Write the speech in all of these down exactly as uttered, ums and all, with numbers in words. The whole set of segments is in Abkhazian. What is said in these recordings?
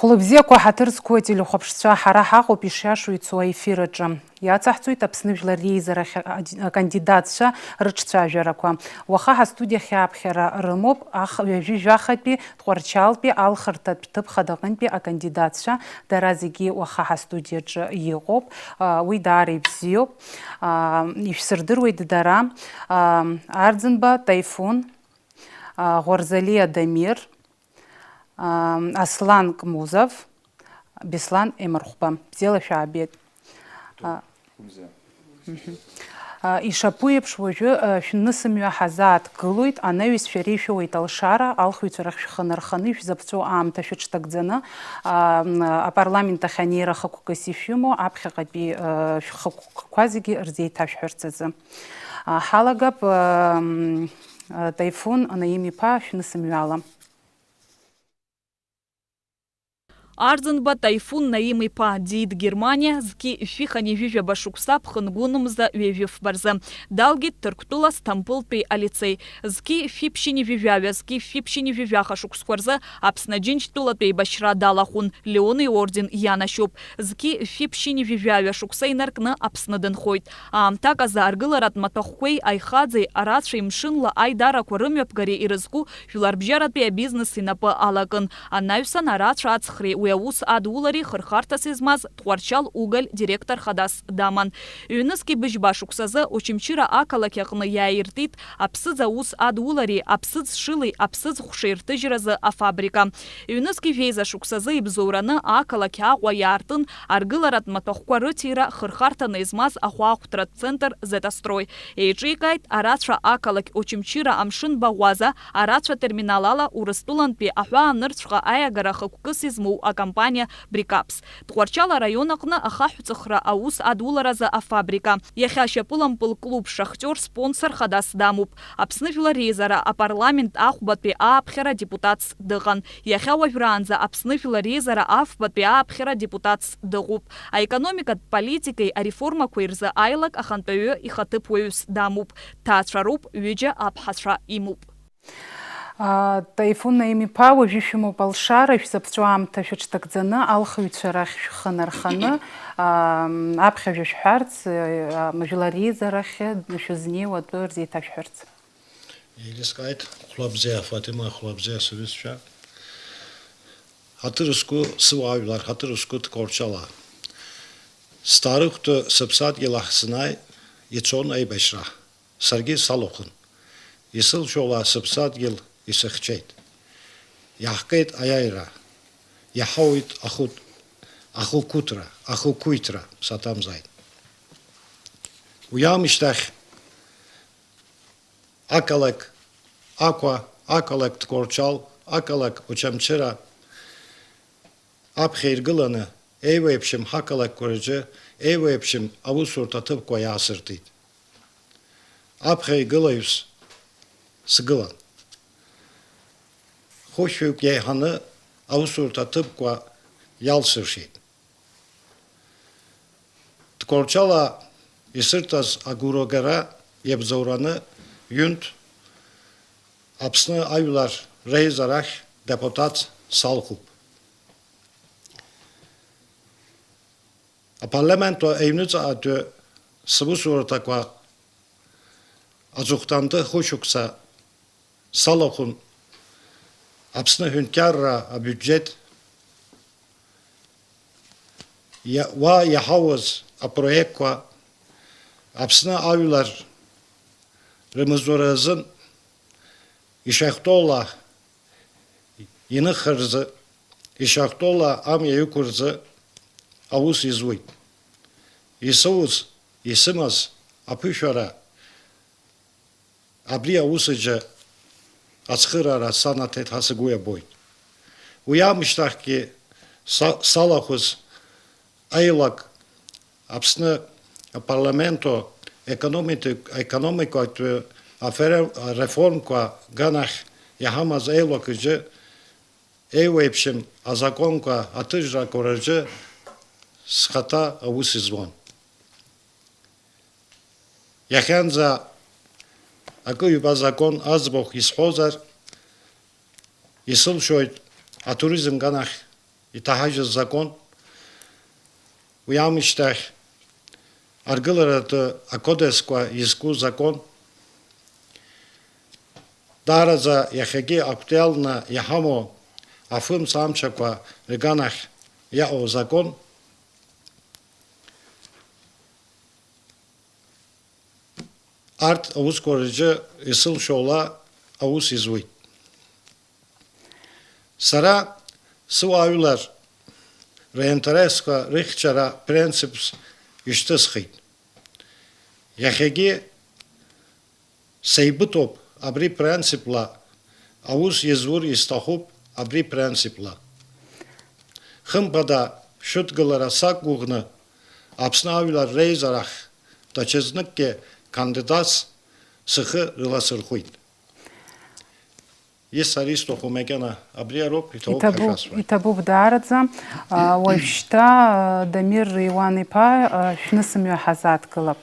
Хәлыбзиақәа, ҳаҭыр зқәу ателехәаԥшцәа, ҳара ҳаҟоуп ишиашоу ицо аефир аҿы. Иацаҳҵоит Аԥсны Жәлар Реизарахь акандидатцәа рыҿцәажәарақәа. Уаха ҳастудиа хьааԥхьара рымоуп, ах-, ҩажәи жәахатәи Тҟәарчалтәи алхырҭатә ҭыԥ хадаҟынтәи акандидатцәа, дара зегьы уаха ҳастудиаҿы иҟоуп. Уи даара ибзиоуп. Ишәсырдыруеит дара. Арӡынба Таифун, Ӷәарзалиа Дамир, Аслан Кмузов, Беслан Емырхәба. Бзиала шәаабеит. Ишаԥу еиԥш, уажәы шәнысымҩа ҳазааҭгылоит, анаҩс шәареи шәоуеит алшара, алхыҩцәа рахь шәхы нарханы, ишәзаԥҵәо аамҭа шәыҽҭагӡаны, апарламент ахь анеира хықәкыс ишәымоу аԥхьаҟатәи шәхықәкқәа зегьы рзеиҭашәҳәарц азы. Ҳалагап Таифун Наим-иԥа шәнысымҩала. Арӡынба Таифун Наим-иԥа диит Германиа зқьи шәи хынҩажәижәаба шықәса ԥхынгәынымза ҩажәифба рзы. Далгеит Ҭырқәтәыла Сҭампылтәи алицеи. Зқьи шәи ԥшьынҩажәи жәаҩа, зқьи шәи ԥшьынҩажәи жәаха шықәсқәа рзы Аԥсны Аџьынџьтәылатәи еибашьра далахәын, Леон иорден ианашьоуп. Зқьи шәи ԥшьынҩажәи жәаҩа шықәса инаркны Аԥсны дынхоит. Аамҭак азы аргыларатә маҭәахәқәеи аихаӡеи арацәеи мшынла аидарақәа рымҩаԥгареи ирызку жәларбжьаратәи абизнес инапы алакын. Анаҩсан арацәа аҵхреи уи аус адулареи хырхарҭас измаз Тҟәарчал уголь директор хадас даман. Ҩнызқьи быжьба шықәсазы Очамчыра ақалақь аҟны иааиртит аԥсыӡ аус адулареи аԥсыӡ шыли аԥсыӡ ҟәшеи рҭыжьразы афабрика. Ҩнызқьи жәеиза шықәсазы ибзоураны ақалақь Аҟәа иаартын аргыларатә маҭәахәқәа рыҭира хырхарҭаны измаз ахәаахәҭратә центр Зетастрой. Еиҿикааит арацәа ақалақь Очамчыра амшын баӷәаза, арацәа терминал ала Урыстәылантәи аҳәаанырцәҟа аиагара хықәкыс измоу акомпаниа Брикапс. Тҟәарчал араион аҟны ахаҳәҵыхра аус адуларазы афабрика. Иахьа ашьапылампыл клуб Шахтиор спонсор хадас дамоуп. Аԥсны Жәлар Реизара апарламент ахәбатәи ааԥхьара депутатс дыҟан. Иахьа уажәраанӡа Аԥсны Жәлар Реизара афбатәи ааԥхьара депутатс дыҟоуп. Аекономикатә политикеи ареформақәеи рзы аилак ахантәаҩы ихаҭыԥуаҩыс дамоуп. Ҭаацәароуп, ҩыџьа аԥҳацәа имоуп. Таифун Наим-иԥа, уажәы шәымоуп алшара, шәзаԥҵәо аамҭа шәыҽҭагӡаны, алхыҩцәа рахь шәхы нарханы, аԥхьажәа шәҳәарц, Жәлар Реизарахь шәызнеиуа атәы рзеиҭашәҳәарц. Еилыскааит, хәлабзиа Фатима, хәлабзиа сҩызцәа. Ҳаҭыр зқәу сыуаажәлар, ҳаҭыр зқәу Тҟәарчалаа. Сҭаарыхтә сыԥсадгьыл ахь санааи, ицон аибашьра. Саргьы салахәын. Исылшола сыԥсадгьыл исыхьчеит. Иаҳкит аиааира. Иаҳауеит ахәы-, ахәыхәыҭра, ахәыхәыҭра саҭамзааит. Уи аамышьҭахь ақалақь Аҟәа, ақалақь Тҟәарчал, ақалақь Очамчыра аԥхьа иргыланы, еиуеиԥшым ҳақалақьқәа рҿы еиуеиԥшым аусурҭа ҭыԥқәа иаасыртит. Аԥхьа игылаҩыс сгылан. Хәышәҩык иеиҳаны аусурҭа ҭыԥқәа иалсыршеит. Тҟәарчала исырҭаз агәырҩагара иабзоураны ҩынтә Аԥсны Ажәлар Реизарахь депутатс салхуп. Апарламент аҩныҵҟатәи сусурҭақәа аҵыхәтәантәи хәышықәса салахәын Аԥсны аҳәынҭқарра абиуџьеҭ иа-, уа иаҳауаз апроектқәа Аԥсны ажәлар рымаҵура азын ишахәҭоула иныхра рзы, ишахәҭоула амҩа иқәу рзы аус изуеит. Исоуз, исымаз аԥышәара абри аус аҿы ацхыраара санаҭеит ҳәа сгәы иабоит. Уи аамышьҭахьгьы са-, салахәыз аилак Аԥсны апарламенто економити-, економикатә афере-, реформқәа аганахь иҳамаз аилак аҿы еиуеиԥшым азакәанқәа аҭыжьрақәа рҿы схаҭа аус зуан. Иахьанӡа акы-ҩба азакәан аӡбахә исҳәозар, исылшоит атуризм аганахь иҭаҳажьыз закон, уи аамышьҭахь аргыларатәы акодексқәа изку закон, даараӡа иахьагьы актуалны иҳамоу афымца амчақәа рганахь иаҟоу закон, арҭ аусқәа рҿы исылшо ала аус изуеит. Сара сыуаажәлар ринтересқәа рыхьчара принципс ишьҭысхит. Иахьагьы сеибыҭоуп абри принципла, аус иазур исҭахуп абри принципла. Хымԥада, шәыдгылара сақәгәыӷны, Аԥсны ажәлар реизарахь даҽазныкгьы кандидатс схы рыласырхәит. Исҳәар исҭаху макьана абри ароуп, иҭабуп ҳәа Иҭабуп, шәасҳәоит. Иҭабуп даараӡа. А, уажәшьҭа, а, Дамир Иуан-иԥа, а, шәнысымҩа ҳазааҭгылап.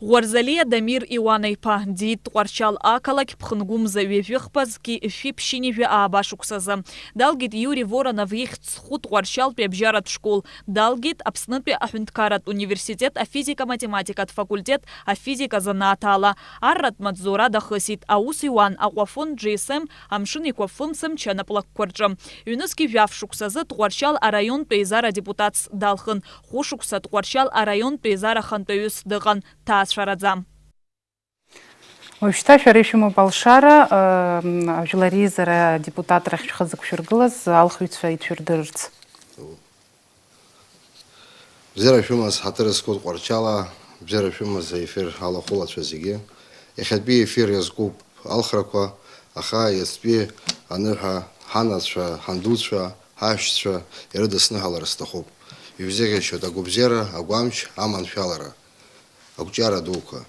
Гәарзалиа Дамир Иуан-иԥа диит Тҟәарчал ақалақь ԥхынгәымза ҩажәихԥа зқьи жәшәи ԥшьынҩажәи ааба шықәсазы. Далгеит Иури Воронов ихьӡ зху Тҟәарчалтәи абжьаратә школ. Далгеит Аԥснытәи аҳәынҭқарратә университет афизика-математикатә факультет афизика занааҭ ала. Арратә маҵзура дахысит, аус иуан Аҟәафон Џьи Эс Эм амшын еиқәафымцамч анаплакқәа рҿы. Ҩнызқьи жәаф шықәсазы Тҟәарчал араионтә еизара адепутатс далхын, хәышықәса Тҟәарчал араионтә еизара ахантәаҩыс дыҟан, дҭаацәараӡам. Уажәшьҭа шәара ишәымоуп алшара, ы, Жәлар Реизара адепутатрахь шәхы зықәшәыргылаз алхыҩцәа ицәырдырырц. Бзиара шәымаз, ҳаҭыр зқәу Тҟәарчала, бзиара шәымаз аефир алахәылацәа зегьы. Иахьатәи аефир иазкуп алхрақәа, аха иацтәи аныҳәа ҳанацәа, ҳандуцәа, ҳашьцәа ирыдысныҳәалар сҭахуп. Ишәзеӷьачоит агәабзиара, агәамч, аманшәалара, ақәҿиара дуқәа.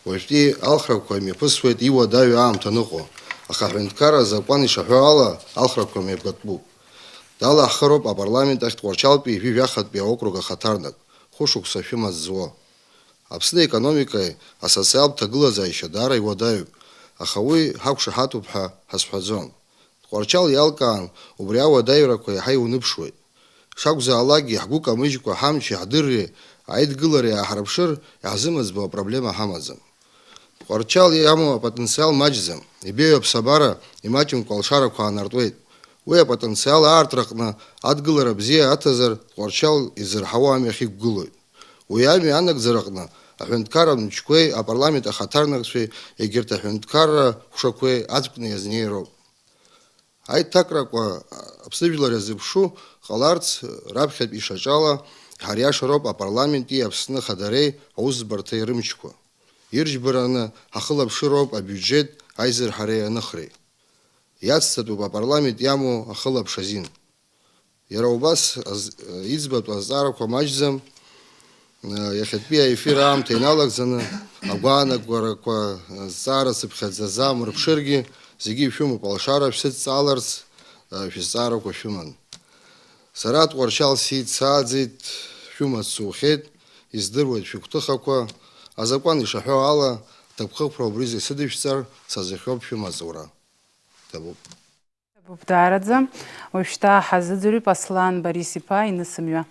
Уажәтәи алхрақәа имҩаԥысуеит иуадаҩу аамҭа аныҟоу, аха аҳәынҭқарра азакәан ишаҳәо ала, алхрақәа мҩаԥгатәуп. Далаҳхыроуп апарламент ахь Тҟәарчалтәи жәи жәахатәи аокруг ахаҭарнак, хәышықәса шәымаҵ зуа. Аԥсны аекономикеи асоциалтә ҭагылазаашьа даара иуадаҩуп, аха уи ҳақәшаҳаҭуп ҳәа ҳазҳәаӡом. Тҟәарчал иалкаан убри ауадаҩрақәа иаҳа иуныԥшуеит. Шакәзаалакгьы, ҳгәы камыжькәа ҳамчи ҳдырреи аидгылара иааҳарԥшыр, иаҳзымыӡбо апроблема ҳамаӡам. Тҟәарчал иамоу апотенциал маҷӡам, ибеиоу аԥсабара имаҷымкәа алшарақәа аанартуеит. Уи апотенциал аартраҟны адгылара бзиа аҭазар, Тҟәарчал изырҳауа амҩахь иқәгылоит. Уи амҩа анагӡараҟны аҳәынҭқарра мчқәеи апарламент ахаҭарнакцәеи егьырҭ аҳәынҭқарра ҟәшақәеи аӡәкны иазнеироуп. Аиҭакрақәа Аԥсны жәлар иазыԥшу ҟаларц, раԥхьатәи ишаҿала, иҳариашароуп апарламенти Аԥсны Ахадареи аусӡбарҭеи рымчқәа. Ирыџьбараны ҳахылаԥшыроуп абиуџьет аизырҳареи аныхреи. Иацҵатәуп апарламент иамоу ахылаԥш азин. Иара убас аз-, иӡбатәу азҵаарақәа маҷӡам, иахьатәи аефир аамҭа иналагӡаны агәаанагарақәа, зҵаара цыԥхьаӡа замырԥшыргьы, зегьы ишәымоуп алшара шәсыдҵааларц, шәызҵаарақәа шәыман. Сара Тҟәарчал сицааӡеит, шәымаҵ сухеит, издыруеит шәыгәҭыхақәа, азакәан ишаҳәо ала, ҭакԥхықәра убри зегь сыдышәҵар, сазыхиоуп шәымаҵура. Ҭабуп. Ҭабуп даараӡа. Уажәшьҭа ҳазыӡырҩып Аслан Борис-иԥа инысымҩа.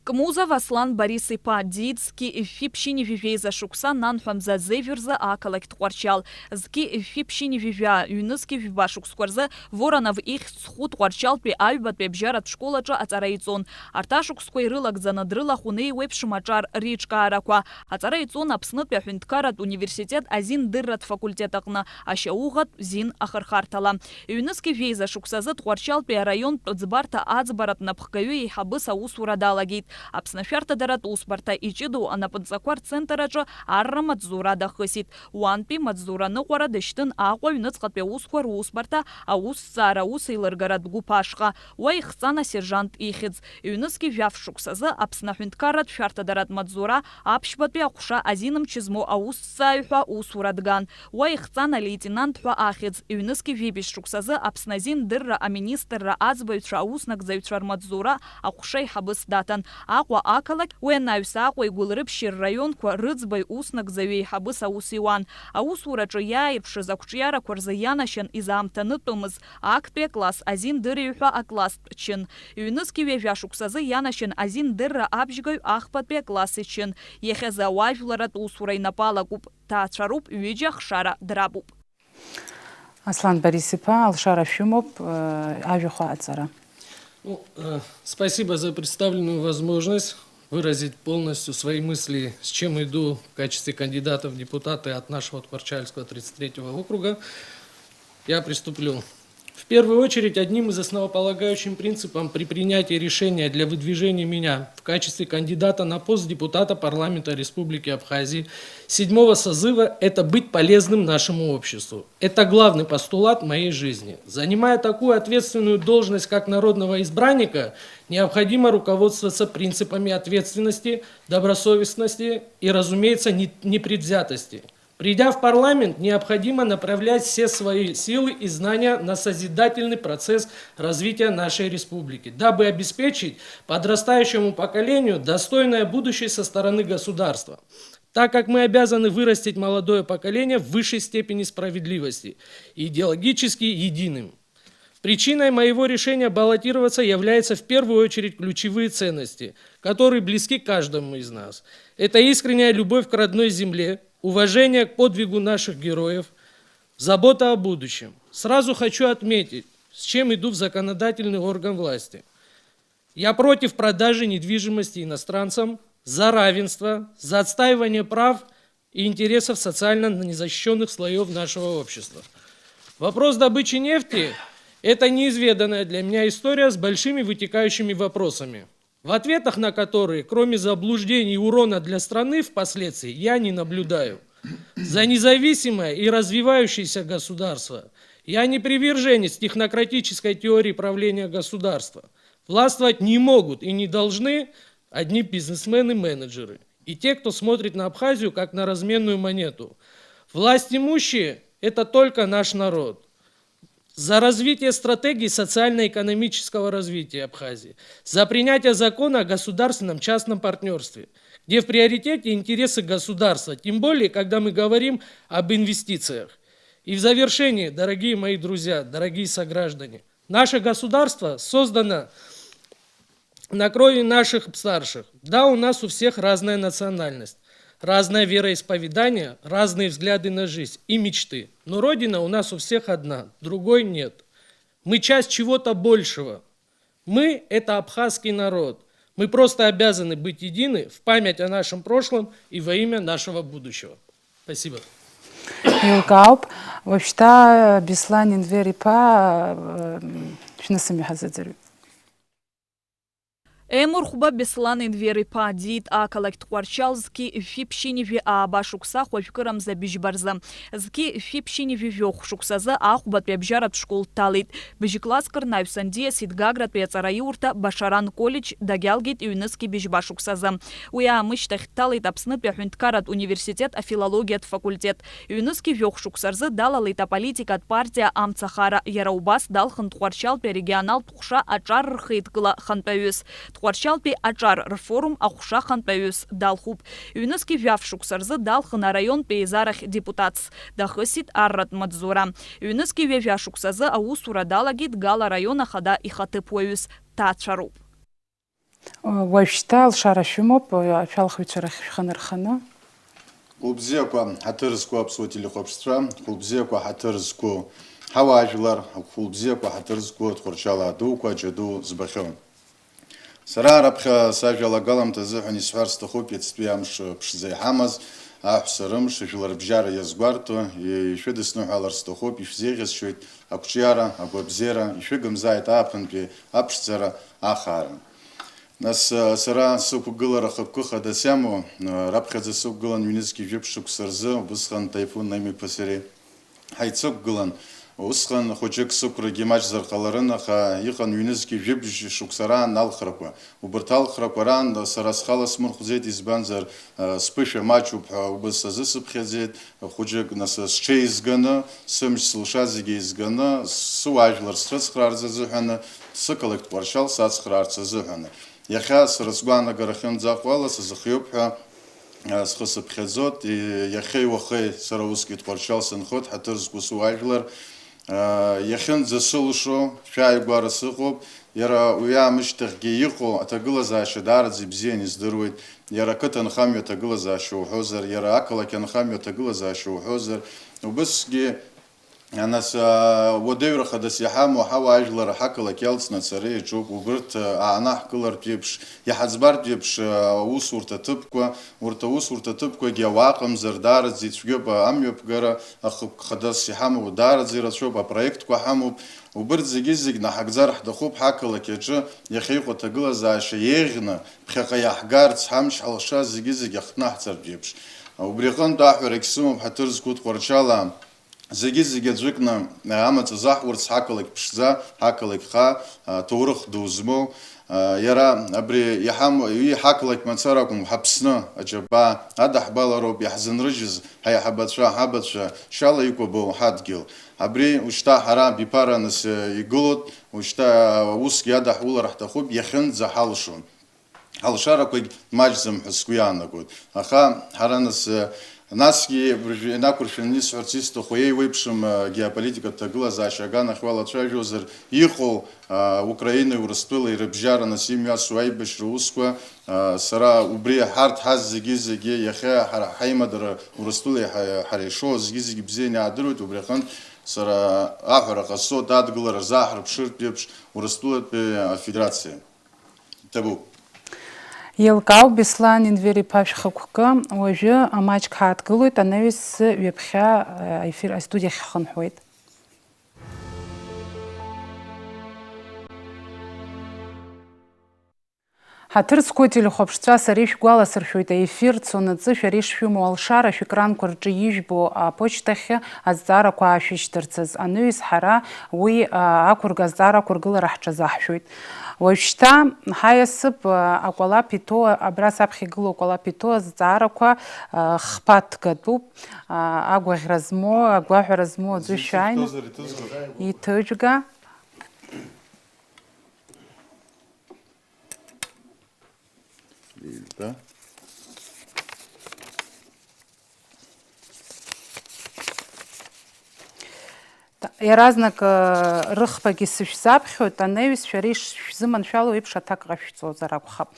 Кмузов Аслан Борис-иԥа диит зқьи жәшәи ԥшьынҩажәи жәеиза шықәса нанҳәа мза зеижә рзы ақалақь Тҟәарчал. Зқьи жәшәи ԥшьынҩажәи жәа, ҩнызқьи жәба шықәсқәа рзы Воронов ихьӡ зху Тҟәарчалтәи аҩбатәи абжьаратә школ аҿы аҵара иҵон. Арҭ ашықәсқәа ирылагӡаны дрылахәын еиуеиԥшым аҿар реиҿкаарақәа. Аҵара иҵон Аԥснытәи аҳәынҭқарратә университет азиндырратә факультет аҟны ашьауӷатә зин ахырхарҭала. Ҩнызқьи жәеиза шықәсазы Тҟәарчалтәи араионтә ӡбарҭа аӡбаратә напхгаҩы еиҳабыс аусура далагеит. Аԥсны ашәарҭадаратә усбарҭа иҷыдоу анапынҵақәа рцентр аҿы арра маҵзура дахысит. Уантәи маҵзура ныҟәара дышьҭын Аҟәа аҩныҵҟатәи аусқәа русбарҭа аусҭҵаара аусеилыргаратә гәыԥ ашҟа. Уа ихҵан асержант ихьӡ. Ҩнызқьи жәаф шықәсазы Аԥсны аҳәынҭқарратә шәарҭадаратә маҵзура аԥшьбатәи аҟәша азин мч змоу аусҭҵааҩ ҳәа усура дган. Уа ихҵан алеитенант ҳәа ахьӡ. Ҩнызқьи жәибжь шықәсазы Аԥсны азиндырра аминистрра аӡбаҩцәа ауснагӡаҩцәа рмаҵзура аҟәша еиҳабыс даҭан. Аҟәа ақалақь, уи анаҩс Аҟәеи Гәылрыԥшьи рраионқәа рыӡбаҩ ус нагӡаҩы еиҳабыс аус иуан. Аусураҿы иааирԥшыз ақәҿиарақәа рзы ианашьан изаамҭанытәымыз, актәи акласс азин дырҩ ҳәа акласстә чын. Ҩнызқь ҩажәа шықәсазы ианашьан азин дырра абжьгаҩ ахԥатәи акласс ичын. Иахьазы ауаажәларатә усура инапы алакуп, ҭаацәароуп, ҩыџьа ахшара драбуп. Аслан Борис-иԥа, алшара шәымоуп, э, ажәахә аҟаҵара. Ну, э, спасибо за представленную возможность выразить полностью свои мысли, с чем иду в качестве кандидата в депутаты от нашего Тхуарчальского тридцать третьего округа. Я приступлю. В первую очередь, одним из основополагающих принципов при принятии решения для выдвижения меня в качестве кандидата на пост депутата парламента Республики Абхазии седьмого созыва — это быть полезным нашему обществу. Это главный постулат моей жизни. Занимая такую ответственную должность, как народного избранника, необходимо руководствоваться принципами ответственности, добросовестности и, разумеется, не- непредвзятости. Придя в парламент, необходимо направлять все свои силы и знания на созидательный процесс развития нашей республики, дабы обеспечить подрастающему поколению достойное будущее со стороны государства, так как мы обязаны вырастить молодое поколение в высшей степени справедливости, идеологически единым. Причиной моего решения баллотироваться являются в первую очередь ключевые ценности, которые близки каждому из нас. Это искренняя любовь к родной земле, уважение к подвигу наших героев, забота о будущем. Сразу хочу отметить, с чем иду в законодательный орган власти. Я против продажи недвижимости иностранцам, за равенство, за отстаивание прав и интересов социально незащищённых слоёв нашего общества. Вопрос добычи нефти — это неизведанная для меня история с большими вытекающими вопросами, в ответах на которые, кроме заблуждений и урона для страны впоследствии, я не наблюдаю. За независимое и развивающееся государство. Я не приверженец технократической теории правления государства. Властвовать не могут и не должны одни бизнесмены-менеджеры и те, кто смотрит на Абхазию как на разменную монету. Власть имущие — это только наш народ. За развитие стратегии социально-экономического развития Абхазии, за принятие закона о государственном частном партнёрстве, где в приоритете интересы государства, тем более, когда мы говорим об инвестициях. И в завершение, дорогие мои друзья, дорогие сограждане, наше государство создано на крови наших старших. Да, у нас у всех разная национальность, разное вероисповедание, разные взгляды на жизнь и мечты. Но Родина у нас у всех одна, другой нет. Мы часть чего-то большего. Мы — это абхазский народ. Мы просто обязаны быть едины в память о нашем прошлом и во имя нашего будущего. Спасибо. Еилкаауп. Уажәшьҭа Беслан Енвер-иԥа, э, шәнысымҩа ҳазыӡырҩып. Емурхәба Беслан Енвер-иԥа диит ақалақь Тҟәарчал зқьи жәшәи ԥшьынҩажәи ааба шықәса хәажәкырамза быжьба рзы. Зқьи жәшәи ԥшьынҩажәи жәохә шықәсазы Ахәбатәи абжьаратә школ дҭалеит. Быжь класск рнаҩсан диасит Гагратәи аҵараиурҭа Башаран коллеџь дагьалгеит ҩнызқьи быжьба шықәсазы. Уи аамышьҭахь дҭалеит Аԥснытәи аҳәынҭқарратә университет афилологиатә факультет. Ҩнызқьи жәохә шықәса рзы далалеит аполитикатә партиа Амцахара. Иара убас далхын Тҟәарчалтәи арегионалтә ҟәша аҿар рхеидкыла хантәаҩыс. Тҟәарчалтәи аҿар рфорум аҟәша хантәаҩыс далхуп. Ҩнызқьи жәаф шықәса рзы далхын араионтә еизарахь депутатс. Дахысит арратә маҵзура. Ҩнызқьи ҩажәа шықәсазы аусура далагеит Гала араион ахада ихаҭыԥуаҩыс дҭаацәароуп. Уажәшьҭа алшара шәымоуп, шәалхҩцәа рахь шәхы нарханы. Хәылбзиақәа ҳаҭыр зқәу аԥсуа телехәаԥшцәа, хәылбзиақәа ҳаҭыр зқәу ҳауаажәлар, хәылбзиақәа ҳаҭыр зқәу Тҟәарчал адуқәа џьаду збахьоу. Сара раԥхьа сажәалагаламҭа азыҳәан исҳәар сҭахуп иацтәи амш ԥшӡа иҳамаз, аҳәса рымш, жәларбжьара иазгәарҭо, ишәыдысныҳәалар сҭахуп, ишәзеиӷьасшьоит ақәҿиара, агәабзиара, ишәыгымзааит ааԥынтәи аԥшӡара, ахаара. Нас, а, сара сықәгылара хықәкы хадас иамоу, а, раԥхьаӡа сықәгылан ҩнызқьи жәиԥшь шықәса рзы, убысҟан Таифун Наим-иԥа сареи ҳаицықәгылан. Усҟан хәыҷык сықәрагьы маҷзар ҟаларын, аха иҟан ҩнызқьи жәибжь шықәса раан алхрақәа. Убарҭ алхрақәа раан сара схала смырхәӡеит, избанзар, а, сԥышәа маҷуп ҳәа убас сазысыԥхьаӡеит. Хәыҷык, нас, сҽеизганы, сымч-сылша зегьы еизганы, сыуаажәлар срыцхраарц азыҳәаны, сықалақь Тҟәарчал сацхраарц азыҳәаны. Иахьа сара сгәаанагарахьынӡаҟала сазыхиоуп ҳәа, а, схы сыԥхьаӡоит. И-, иахьеи уахеи сара усгьы Тҟәарчал сынхоит, ҳаҭыр зқәу суаажәлар. А, иахьынӡасылшо шәааигәара сыҟоуп. Иара уи аамышьҭахьгьы иҟоу аҭагылазаашьа даараӡа ибзиан издыруеит. Иара ақыҭанхамҩа аҭагылазаашьа уҳәозар, иара ақалақь анхамҩа аҭагылазаашьа уҳәозар, убысгьы Нас, аа, уадаҩра хадас иҳамоу ҳауаажәлар ҳақалақь иалҵны ацара иаҿуп, убырҭ, аа, аанаҳкылартә еиԥш, иҳаӡбартә еиԥш, аа, аусурҭа ҭыԥқәа, урҭ аусурҭа ҭыԥқәагьы ауааҟамзар даараӡа ицәгьоуп, аа, амҩаԥгара ахықәкы хадас иҳамоу даараӡа ирацәоуп, апроектқәа ҳамоуп, убырҭ зегьы-зегь наҳагӡар ҳҭахуп ҳақалақь аҿы иахьа иҟоу аҭагылазаашьа еиӷьны, ԥхьаҟа иаҳгарц, ҳамч ҳалша зегьы-зегь ахҭнаҳҵартә еиԥш. Убри аҟынтә аҳәарагь сымоуп ҳаҭыр зқәу Тҟәарчалаа. Зегьы-зегьы аӡәыкны амаҵ азаҳурц ҳақалақь ԥшӡа, ҳақалақь хаа, аҭоурых ду змоу, иара абри иҳамоу, ҳақалақь мацара акәым, ҳаԥсны аџьабаа адаҳбалароуп иаҳзынрыжьыз ҳаиҳабацәа, ҳабацәа шьала икәабоу ҳадгьыл. Абри ушьҭа ҳара абиԥара нас игылоит, ушьҭа усгьы адаҳулар ҳҭахуп, иахьынӡаҳалшо. Ҳалшарақәагь маҷӡам ҳәа сгәы иаанагоит. Аха ҳара нас, насгьы уажә инақәыршәаны исҳәарц исҭаху, еиуеиԥшым, а, геополитикатә ҭагылазаашьа аганахь уалацәажәозар, иҟоу, а, Украинеи Урыстәылеи рыбжьара нас имҩасуа аибашьра усқәа, а, сара убри ҳарҭ ҳазегьы-зегьы иахьа ҳара ҳаимадара Урыстәылеи ҳа-, ҳара ишоу зегьы-зегьы бзианы иаадыруеит, убри аҟынтә сара аҳәара ҟасҵоит, адгылара рзааҳарԥшыртә еиԥш Урыстәылатәи Афедерациа. Ҭабуп. Еилкаауп, Беслан Енвер-иԥа, шәхықәкы. Уажәы маҷк ҳааҭгылоит, анаҩс ҩаԥхьа, э, аефир астудиахь ҳхынҳәуеит. Ҳаҭыр зқәу ателехәаԥшцәа, сара ишәгәаласыршәоит, аефир цонаҵы шәара ишшәымоу алшара шәекранқәа рҿы ижәбо аԥочтахьы азҵаарақәа аашәышьҭырцаз, анаҩс ҳара уи, а, ақәырга-, азҵаара ақәыргылара ҳҽазаҳшәоит. Уажәшьҭа ҳаиасып, а, акәалаԥ иҭоу, абра саԥхьа игылоу акәалаԥ иҭоу азҵаарақәа, а, хԥа ҭгатәуп, а, агәаӷьра змоу, агәаҳәара змоу аӡәы шәааины иҭыжәга. Ҩба. Та-, иаразнак, э, рыхԥагьы сышәзаԥхьоит, анаҩс шәара ишшәзыманшәало еиԥш аҭак ҟашәҵозар акәхап.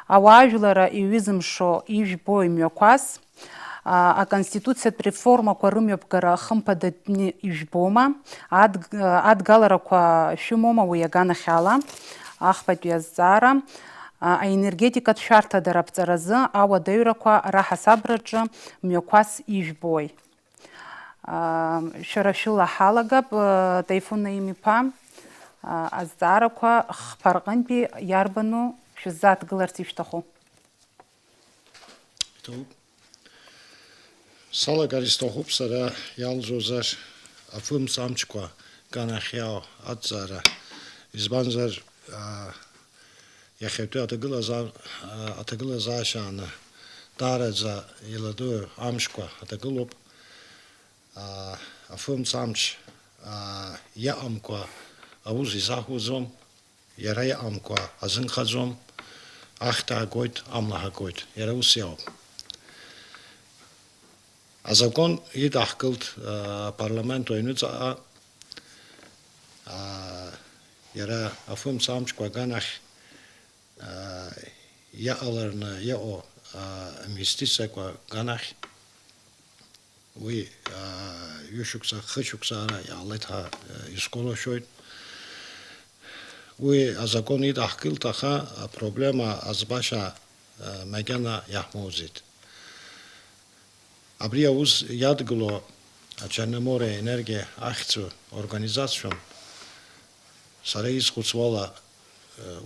Ауаажәлара иҩызымшо ижәбо имҩақәаз, а, аконституциатә реформақәа рымҩаԥгара хымԥадатәны ижәбома? Адг-, адгаларақәа шәымоума уи аганахьала? Ахԥатәи азҵаара, а, аенергетикатә шәарҭадара аԥҵаразы ауадаҩрақәа раҳасабраҿы мҩақәас ижәбои? А, шәара шәыла ҳалагап, а, Таифун Наим-иԥа, а, азҵаарақәа хԥа рҟынтәи иарбану шәыззааҭгыларц ишәҭаху? Иҭабуп. Салагар исҭахуп сара, иалҵуазар, афымца амчқәа ганахьиаау аҭҵаара. Избанзар, аа, иахьатәи аҭагылазаа-, аа, аҭагылазаашьааны даараӡа иладу амчқәа аҭагылоуп. Аа, афымца амч, аа, иаҟамкәа аус изаҳуӡом. Иара иҟамкәа азы нхаӡом, ахьҭа агоит, амла ҳагоит, иара ус иауп. Азакәан идаҳкылт, аа, апарламент аҩныҵҟа, аа, иара афымца амчқәа аганахь, аа, иаҟалараны иҟоу, аа, инвестициақәа аганахь. Уи, аа, ҩышықәса, хышықәса ара иаалеит ҳәа, аа, исгәалашәоит. Уи азакәан идаҳкылт, аха апроблема аӡбашьа, аа, макьана иаҳмоуӡеит. Абри аус иадгыло Ачерноморе енергиа ахьӡу организацион, сара изхәыцуала,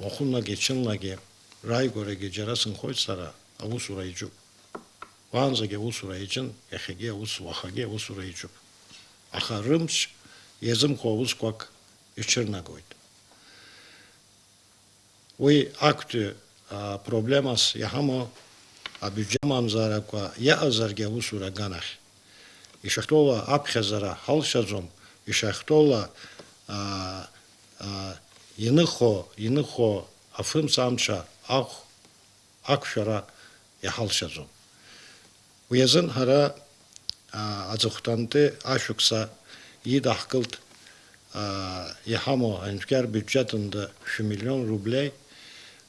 уахынлагьы, ҽынлагьы, рааигәарагьы џьара сынхоит сара, аусура иаҿуп. Уаанӡагьы аусура иаҿын, иахьагьы аус, уахагьы аусура иаҿуп. Аха рымч иазымхо аусқәак иҽырнагоит. Уи актәи, а, проблемас иҳамоу абиуџьет амамзарақәа иаҟазаргьы аусура аганахь. Ишахәҭоула аԥхьаӡара ҳалшаӡом, ишахәҭоула, а, а, иныхо, иныхо афымца амца ахә ақәшәара иҳалшаӡом. Уи азын ҳара, аа, аҵыхәтәантәи ашықәса идаҳкылт, аа, иҳамоу аҳәынҭқар биуџьетында шәмиллион рублеи,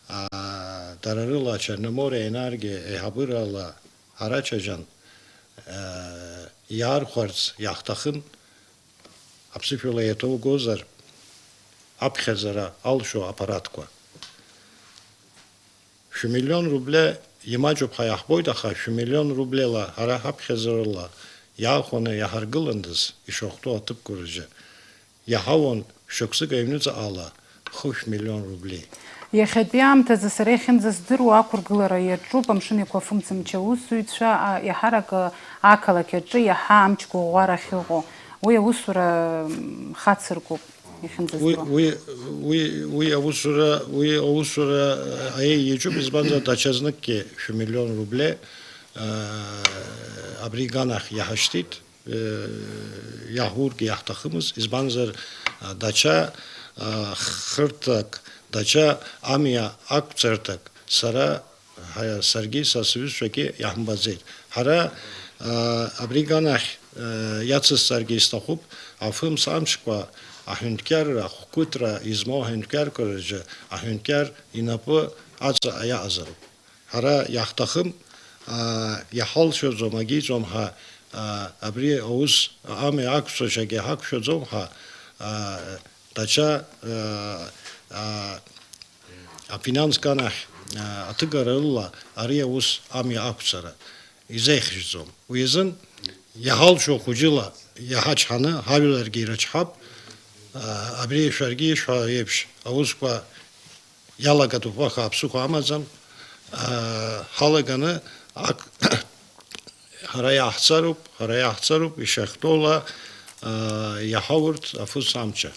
аа, дара рыла Ачерномориа енаргиа еиҳабырала ҳара Чаџьан, аа, иаархәарц иаҳҭахын, аԥсышәала иаҭоугозар, аԥхьаӡара алшо аппаратқәа. Шәмиллион рубле имаҷуп ҳәа иаҳбоит, аха шәмиллион рублела ҳара ҳаԥхьаӡарала иаахәаны иаҳаргыландаз, ишахәҭоу аҭыԥқәа рзы, иаҳауан шықәсык аҩныҵҟала хышә миллион рублеи. Иахьатәи аамҭазы сара иахьынӡасдыруа ақәыргылара иаҿуп Амшын Еиқәафымц амчаусзуҩцәа, а, иаҳарак, а, ақалақь аҿы иаҳа амч гәыӷәӷәара ахьыҟоу. Уи аусура, м, хацыркуп. Уи, Иахьынӡасдыруа. Уи, уи, уи аусура, уи аусура, э, аиеи иаҿуп, избанзар, даҽазныкгьы шәмиллион рубле, э, абри иганахь иаҳашьҭит, э, иаҳургьы иаҳҭахымызт, избанзар, э, даҽа, э, хырҭак, даҽа амҩа ақәҵарҭак сара Ҳа-, саргьы са сҩызцәагьы иаҳмбаӡеит. Ҳара, аа, абри иганахь, аа, иацысҵаргьы исҭахуп, афымц амшқәа аҳәынҭқарра ахәқәиҭра измоу аҳәынҭқарқәа рҿы аҳәынҭқар инапы аҵаҟа иаҟазароуп. Ҳара иаҳҭахым, аа, иҳалшаӡом, агьиӡом ҳәа, аа, абри аус амҩа ақәҵашьагьы ҳақәшәаӡом ҳәа, аа, даҽа, аа, аа, афинанс ганахь, аа, аҭыгарала ари аус амҩа ақәҵара изеиӷьжьӡом. Уи азын иҳалшо хәыҷыла иҳачҳаны, ҳажәларгьы ирычҳап, аа, абри шәаргьы ишәҳәо еиԥш, аусқәа иалагатәуп, аха аԥсыхәа амаӡам, аа, ҳалаганы ак-, Ҳара иаҳцароуп, ҳара иаҳцароуп, ишахьтәоула, аа, иаҳаурц афымц амчы.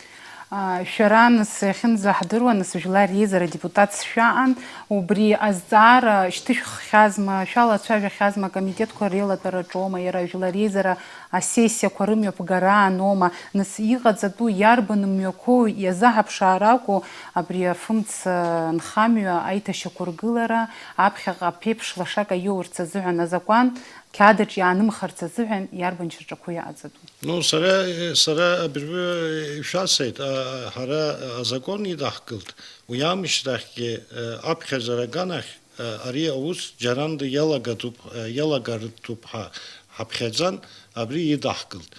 Аа, шәара, нас, иахьынӡаҳдыруа, нас, жәлар реизара адепутатс шәаан, убри азҵаара шьҭышәххьазма, шәалацәажәахьазма, акомитетқәа реилатәараҿоума, иара ажәлар реизара асессиақәа рымҩаԥгара аноума, нас, иҟаҵатәу иарбан мҩақәоу иазаҳаԥшаар акәу, абри афымц, аа, нхамҩа аиҭашьақәыргылара аԥхьаҟа аԥеиԥш лашак аиоурц азыҳәан азакәан Қьадаҿ иаанымхарц азыҳәан иарбан шьаҿақәоу иаҟаҵатәу? Ну, сара, сара абыржәы ишәасҳәеит, а, ҳара азакәан идаҳкылт, уи аамышьҭахьгьы, а, аԥхьаӡара аганахь, а, ари аус џьаранда иалагатәуп, а, иалагартәуп ҳәа ҳаԥхьаӡан, абри идаҳкылт.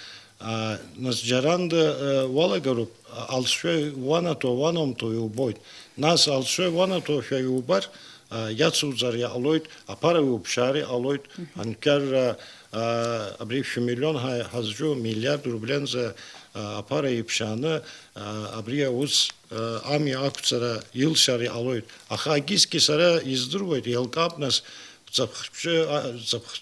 А, нас џьаранда, а, уалагароуп, а, алҵшәа уанаҭо, уанамҭо иубоит. Нас алҵшәа уанаҭошәа иубар, а, иацуҵар иҟалоит, аԥара иуԥшаар иҟалоит, Мгм. Анкьарра, а, абри шәмиллион ҳа-, ҳазҿу миллиард рублианӡа, а, аԥара иԥшааны, а, абри аус, а, амҩа ақәҵара илшар иҟалоит. Аха агьысгьы сара издыруеит, еилкаап нас, ҵыԥхтәы, а, ҵыԥх-,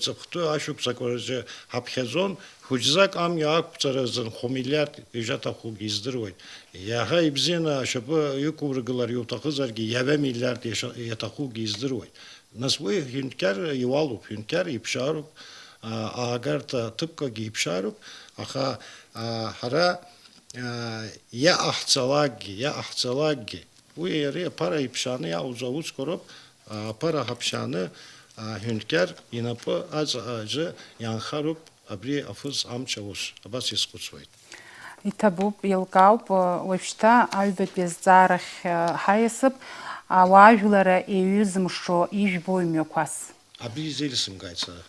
ҵыԥхтәы ашықәсақәа рзы ҳаԥхьаӡон, хәыҷӡак амҩа ақәҵара азын хә-миллиард ишаҭахугьы издыруеит. Иаҳа ибзианы ашьапы иқәургылар иуҭахызаргьы, ҩажәа миллиард иаша-, иаҭахугьы издыруеит. Нас уи ҳәынҭқар иуалуп, ҳәынҭқар иԥшаароуп, а, аагарҭа ҭыԥкагьы иԥшаароуп, аха, а, ҳара, а, иаҟаҳҵалакгьы, иаҟаҳҵалакгьы, уи иареи аԥара иԥшааны иаауӡо аусқәа роуп, а, аԥара ҳаԥшааны, а, ҳәынҭқар инапы аҵаҟа аӡы иаанхароуп. Абри афымц амч аус, абас исхәыцуеит. Иҭабуп, еилкаауп, уажәшьҭа аҩбатәи азҵаарахь, ҳаиасып, ауаажәлара еиҩызымшо ижәбои мҩақәас? Абри изеилсымкааит сара.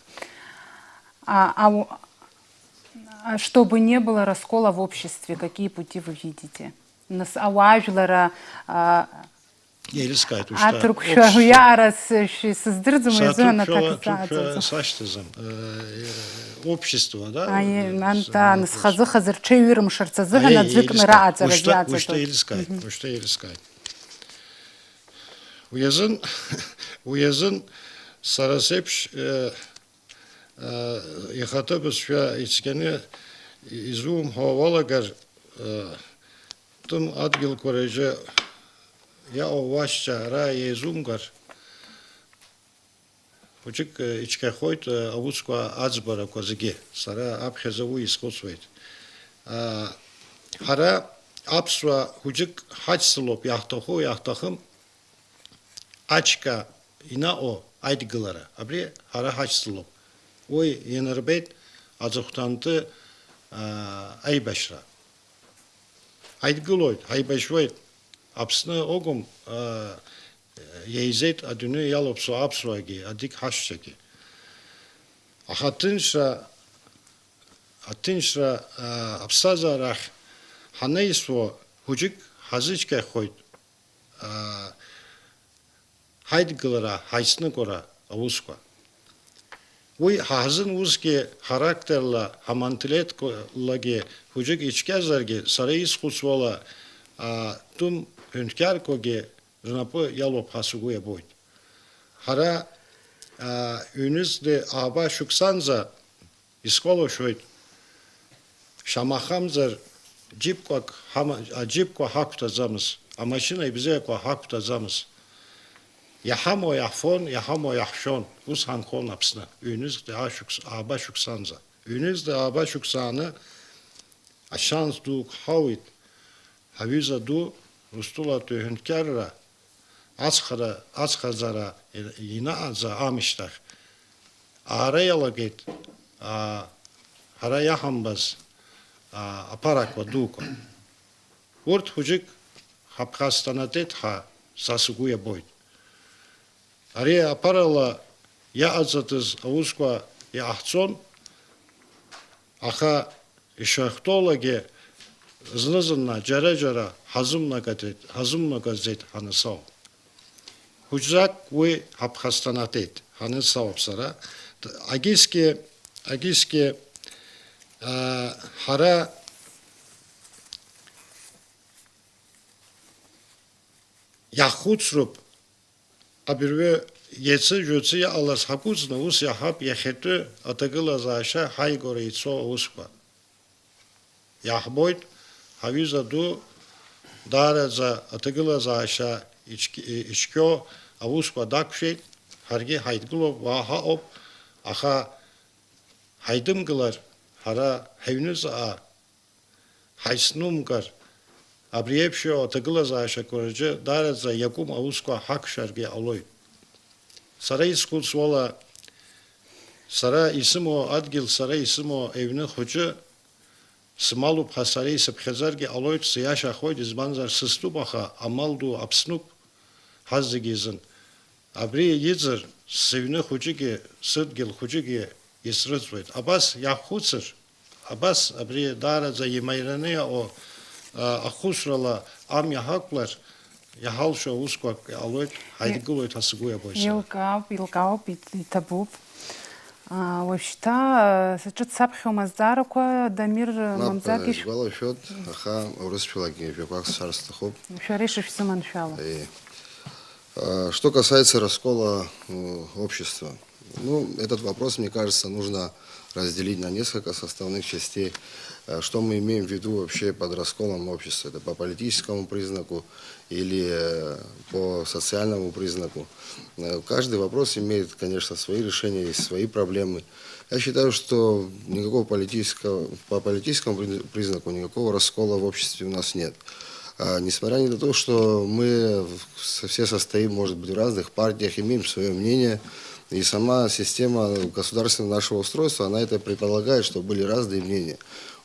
А, ау-, а, чтобы не было раскола в обществе, какие пути вы видите? Нас ауаажәлара, а, Еилыскааит, уажәшьҭа аҭырқәшәа общество. Уиаара с-, шәи-, сыздырӡом, уи азыҳәан аҭак саҭырқәшәала, ҭырқәшәа сзааӡаӡом. Сашьҭаӡам. Э, общество, да? Аиеи, Э, нан, с-, да, э, нысхазыхаз рҽеиҩырымшарц азыҳәан аиеи, аӡәыкны еилыскааит. Раҟаҵара уажәшьҭа, уажәшьҭа зиаҵатәуп. Еилыскааит, Мгм. Уажәшьҭа еилыскааит. Уи азын, уи азын сара сеиԥш, э, э, ихаҭа бызшәа ицқьаны изумҳәо уалагар, э, Тәым адгьылқәа рыжьы иаауа уашьцәа ара еизумгар, хәыҷык, э, ицқьахоит, э, аусқәа аӡбарақәа зегьы. Сара аԥхьаӡа уи исхәыцуеит. А, ҳара аԥсуаа хәыҷык ҳацлоуп, иаҳҭаху, иаҳҭахым, ачка инаҟәо аидгылара, абри ҳара ҳашьцылоуп. Уи ианырбеит аҵыхәтәантәи, аа, аибашьра. Ҳаидгылоит, ҳаибашьуеит. Аԥсны акәым, аа, еизеит адунеи иалоуп аԥсуаагьы, адик ҳашьцәагьы. Аха аҭынчра, аҭынчра, аа, аԥсҭазаара ахь ҳанаҩсуа хәыҷык ҳазычқьахоит, аа, ҳаидгылара, ҳаицныҟәара аусқәа. Уи ҳа ҳзын усгьы характерла, ҳаманталитетлагьы хәыҷык ицәгьазаргьы, сара исхәыцуала, аа, тәым ҳәынҭқарқәагьы рнапы иалоуп ҳәа сгәы иабоит. Ҳара, аа, ҩнызқьи ааба шықәсанӡа исгәалашәоит, шамахамзар џьыпқәак ҳама-, аџьыпқәа ҳақәҭаӡамыз, амашьына ибзиақәа ҳақәҭаӡамыз. Иҳамоу иаҳфон, иҳамоу иаҳшәон, ус ҳанхон Аԥсны, ҩнызқьи аашықәс-, ааба шықәсанӡа. Ҩнызқьи ааба шықәсааны ашанс дук ҳауит, ҳаҩыза ду, Урыстәылатәи аҳәынҭқарра ацхара, ацхаӡара инаҟаӡа аамышьҭахь, аара иалагеит, аа, ҳара иаҳамбаз, аа, аԥарақәа дуқәа. Урҭ хәыҷык ҳаԥхасҭанатәеит ҳәа са сгәы иабоит. Ари аԥарала иаҟаҵатәыз аусқәа иҟаҳҵон, аха ишахәҭоулагьы зны-зынла, џьара-џьара ҳазымнагаӡеит, ҳазымнагаӡеит ҳанасоу. Хәыҷзак уи ҳаԥхасҭанатәеит, ҳанасоуп сара. Агьысгьы, агьысгьы, аа, ҳара иаҳхәыцроуп, абыржәы иацы-жәацы иҟалаз ҳакәыцны, ус иаҳҳәап, иахьатәи аҭагылазаашьа ҳаигәара ицо аусқәа. Иаҳбоит, ҳаҩыза ду даараӡа аҭагылазаашьа ицқь-, ицқьоу аусқәа дақәшәеит, ҳаргьы ҳаидгылоуп, уа ҳаҟоуп, аха ҳаидымгылар, ҳара ҳаҩныҵҟа ҳаицнумкыр, абри еиԥш иҟоу аҭагылазаашьақәа рҿы даараӡа иакәым аусқәа ҳақәшәаргьы ҟалоит. Сара исхәыцуала, сара исымоу адгьыл, сара исымоу аҩны хәыҷы сымалуп ҳәа сара исыԥхьаӡаргьы ҟалоит, сиашахоит, избанзар, сыстәуп, аха амал ду Аԥснуп ҳазегьы изын. Абри иӡыр, сыҩны хәыҷыгьы, сыдгьыл хәыҷыгьы исрыҵуеит. Абас иаҳхәыцыр, абас абри даараӡа имаираны иҟоу, а, ахәыцрала амҩа ҳақәлар, иҳалшо аусқәак ҟалоит, ҳаидгылоит ҳәа сгәы иабоит сара. Еилкаауп, еилкаауп, ит-, иҭабуп. А, уажәшьҭа, а, сҿыццаԥхьом азҵаарақәа, Дамир, мап, мамзаргьы шә- исгәалашәоит, аха урысшәалагьы жәақәак сҳәар сҭахуп. Шәара ишышәзыманшәало. Э. А, что касается раскола, э, общества, ну, этот вопрос, мне кажется, нужно разделить на несколько составных частей. Э, что мы имеем в виду вообще под расколом общества? Это по политическому признаку или, э, по социальному признаку? Э, каждый вопрос имеет, конечно, свои решения и свои проблемы. Я считаю, что никакого политического, по политическому при-, признаку никакого раскола в обществе у нас нет. А, несмотря ни на то, что мы в-, со-, все состоим, может быть, в разных партиях, имеем своё мнение, и сама система государственного нашего устройства, она это предполагает, что были разные мнения.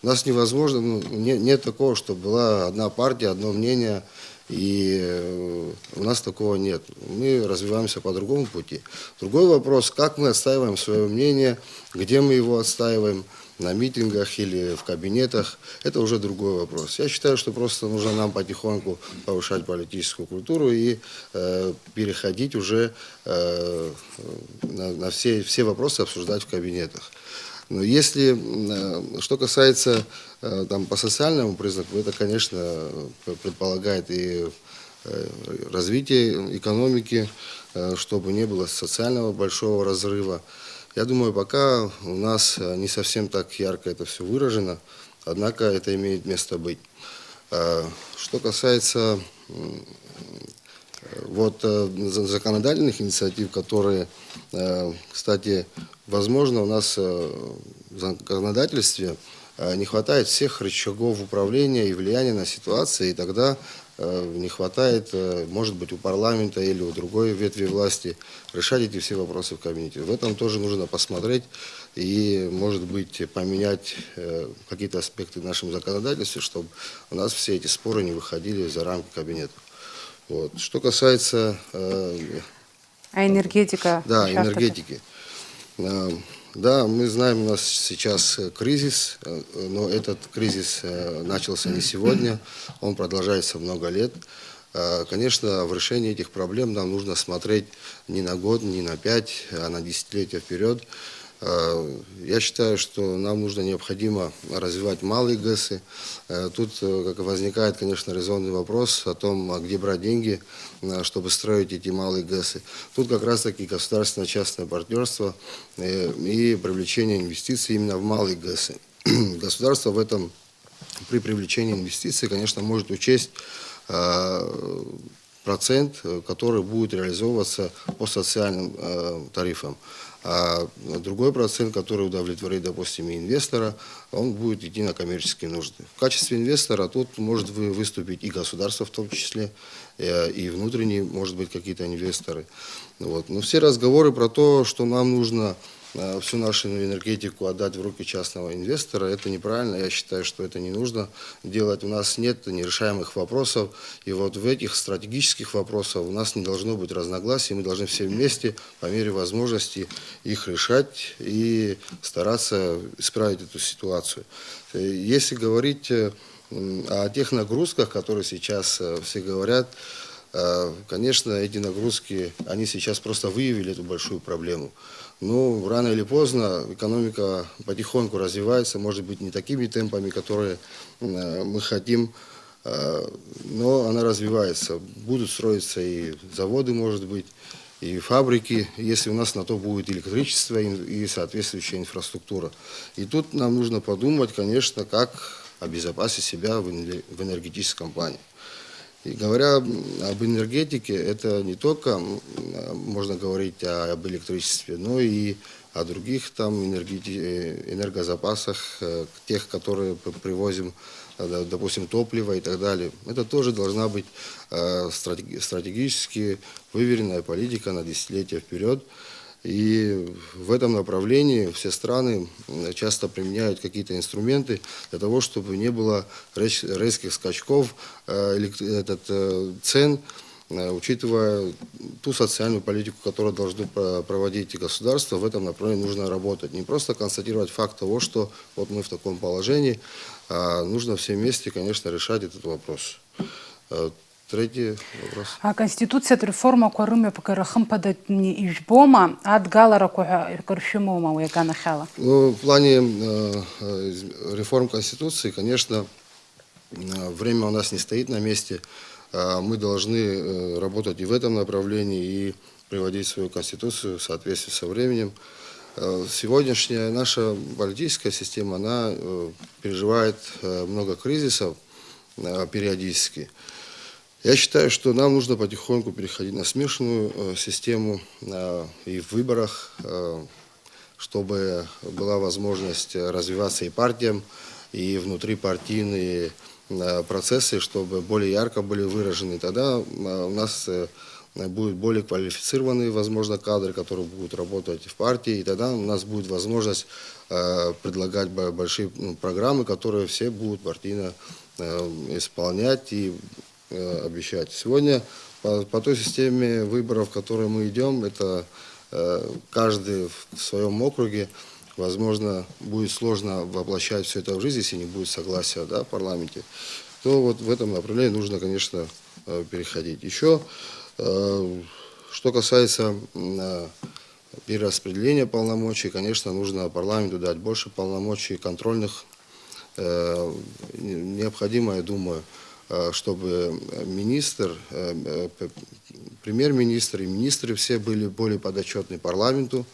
У нас невозможно, ну, не-, нет такого, что была одна партия, одно мнение, и, э, у нас такого нет. Мы развиваемся по другому пути. Другой вопрос, как мы отстаиваем своё мнение, где мы его отстаиваем, на митингах или в кабинетах, это уже другой вопрос. Я считаю, что просто нужно нам потихоньку повышать политическую культуру и, э, переходить уже, э, на, на все, все вопросы обсуждать в кабинетах. Но если, м, э, что касается, э, там, по социальному признаку, это, конечно, п-, предполагает и, э, развитие экономики, э, чтобы не было социального большого разрыва. Я думаю, пока у нас, э, не совсем так ярко это всё выражено, однако это имеет место быть. Э, что касается, м, э, вот, э, за-, законодательных инициатив, которые, э, кстати, возможно, у нас, э, в законодательстве, э, не хватает всех рычагов управления и влияния на ситуации, и тогда Э, не хватает, э, может быть, у парламента или у другой ветви власти решать эти все вопросы в кабинете. В этом тоже нужно посмотреть и, может быть, поменять, э, какие-то аспекты в нашем законодательстве, чтобы у нас все эти споры не выходили за рамки кабинета. Вот. Что касается, э, А энергетика? Да, Сейчас энергетики. Э, Да, мы знаем, у нас сейчас, э, кризис, э, но этот кризис, э, начался не сегодня, он продолжается много лет. Э, Конечно, в решении этих проблем нам нужно смотреть не на год, не на пять, а на десятилетия вперед. Э, Я считаю, что нам нужно необходимо развивать малые ГЭСы. Э, Тут э, как возникает, конечно, резонный вопрос о том, а где брать деньги, э, чтобы строить эти малые ГЭСы. Тут как раз-таки государственно-частное партнерство э, и привлечение инвестиций именно в малые ГЭСы. Государство в этом при привлечении инвестиций, конечно, может учесть э, процент, э, который будет реализовываться по социальным э, тарифам. А другой процент, который удовлетворит, допустим, и инвестора, он будет идти на коммерческие нужды. В качестве инвестора тут может вы- выступить и государство в том числе, э, и внутренние, может быть, какие-то инвесторы. Вот. Но все разговоры про то, что нам нужно э, всю нашу энергетику отдать в руки частного инвестора, это неправильно. Я считаю, что это не нужно делать. У нас нет нерешаемых вопросов. И вот в этих стратегических вопросах у нас не должно быть разногласий. Мы должны все вместе, по мере возможности, их решать и стараться исправить эту ситуацию. Э, Если говорить э, м, о тех нагрузках, которые сейчас э, все говорят, э, конечно, эти нагрузки, они сейчас просто выявили эту большую проблему. Ну, рано или поздно экономика потихоньку развивается, может быть, не такими темпами, которые м, э, мы хотим, э, но она развивается. Будут строиться и заводы, может быть, и фабрики, если у нас на то будет электричество и и соответствующая инфраструктура. И тут нам нужно подумать, конечно, как обезопасить себя в энер- в энергетическом плане. И говоря м, об энергетике, это не только м, э, можно говорить о- об электричестве, но и о других там энергети- э, энергозапасах, э, тех, которые п- привозим, э, да- допустим, топливо и так далее. Это тоже должна быть э, стратеги- стратегически выверенная политика на десятилетия вперед. И в этом направлении все страны м, часто применяют какие-то инструменты для того, чтобы не было рез- резких скачков э, элект- этот, э, цен, э, учитывая ту социальную политику, которую должно про- проводить государство, в этом направлении нужно работать. Не просто констатировать факт того, что вот мы в таком положении, а нужно все вместе, конечно, решать этот вопрос. Э, Третий вопрос. Аконституциатә реформақәа рымҩаԥгара хымԥадатәны ижәбома, адгаларақәа ҳәа акыр шәымоума уи аганахьала? Ну, в плане э, э, из- реформ Конституции, конечно, э, время у нас не стоит на месте. А Мы должны э, работать и в этом направлении, и приводить свою Конституцию в соответствие со временем. Э, Сегодняшняя наша политическая система, она э, переживает э, много кризисов э, периодически. Я считаю, что нам нужно потихоньку переходить на смешанную э, систему э, и в выборах, э, чтобы была возможность э, развиваться и партиям, и внутрипартийные э, процессы, чтобы более ярко были выражены. Тогда э, у нас э, будут более квалифицированные, возможно, кадры, которые будут работать в партии, и тогда у нас будет возможность э, предлагать бо- большие ну, программы, которые все будут партийно э, исполнять и э, обещать. Сегодня по, по той системе выборов, в которой мы идем, это э, каждый в своем округе, возможно, будет сложно воплощать все это в жизнь, если не будет согласия да, в парламенте. То вот в этом направлении нужно, конечно, э, переходить. Еще, э, что касается м, э, перераспределения полномочий, конечно, нужно парламенту дать больше полномочий контрольных. Э, не- Необходимо, я думаю, э, чтобы министр, э, э, п- премьер-министр и министры все были более подотчетны парламенту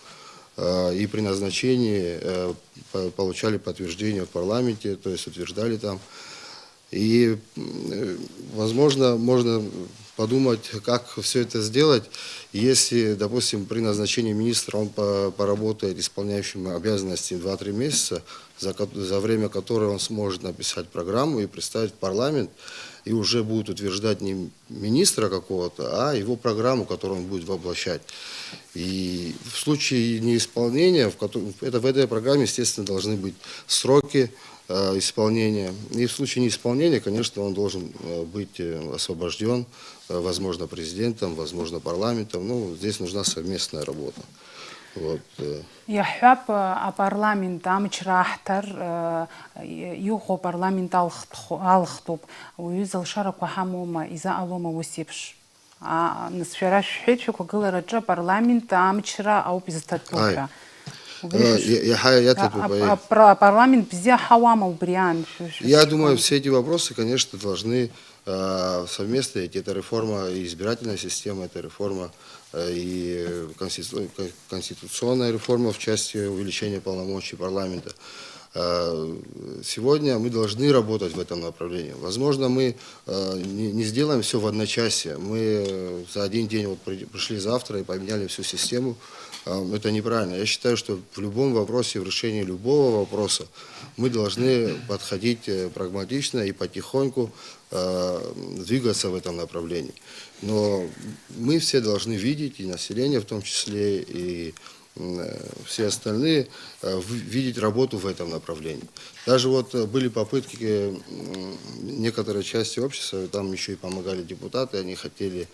э, и при назначении э, по- получали подтверждение в парламенте, то есть утверждали там. И, м, э, возможно, можно подумать, как все это сделать, если, допустим, при назначении министра он по- поработает исполняющим обязанности два-три месяца, за, ко- за время которой он сможет написать программу и представить в парламент, и уже будут утверждать не министра какого-то, а его программу, которую он будет воплощать. И в случае неисполнения, в, кото- это, в этой программе, естественно, должны быть сроки э, исполнения. И в случае неисполнения, конечно, он должен э, быть э, освобожден, э, возможно, президентом, возможно, парламентом. Ну, здесь нужна совместная работа. Вот. э. Иаҳҳәап, э, апарламент амчра аҳҭар, э, иҟоу апарламент алхтәхо- алхтәуп. Уаҩы залшарақәа ҳамоума, изаҟалома ус еиԥш? А, нас шәара шәҳәеит, шәақәгылараҿы апарламент амчра ауп изҭатәу Аи. ҳәа. Э, я- я- я тут А- попаю. а- апра- Апарламент бзиа ҳауама убриаан? Шәы- шәы- Я думаю, все эти вопросы, конечно, должны э, совместно идти. Это реформа и избирательной системы, это реформа э, и конститу- кон- конституционная реформа в части увеличения полномочий парламента. Э, Сегодня мы должны работать в этом направлении. Возможно, мы э, не, не сделаем все в одночасье. Мы э, за один день вот при- пришли завтра и поменяли всю систему. Э, Это неправильно. Я считаю, что в любом вопросе, в решении любого вопроса мы должны подходить э, прагматично и потихоньку э, двигаться в этом направлении. Но мы все должны видеть, и население в том числе, и м, э, все остальные, э, в- видеть работу в этом направлении. Даже вот э, были попытки м, некоторой части общества, там еще и помогали депутаты, они хотели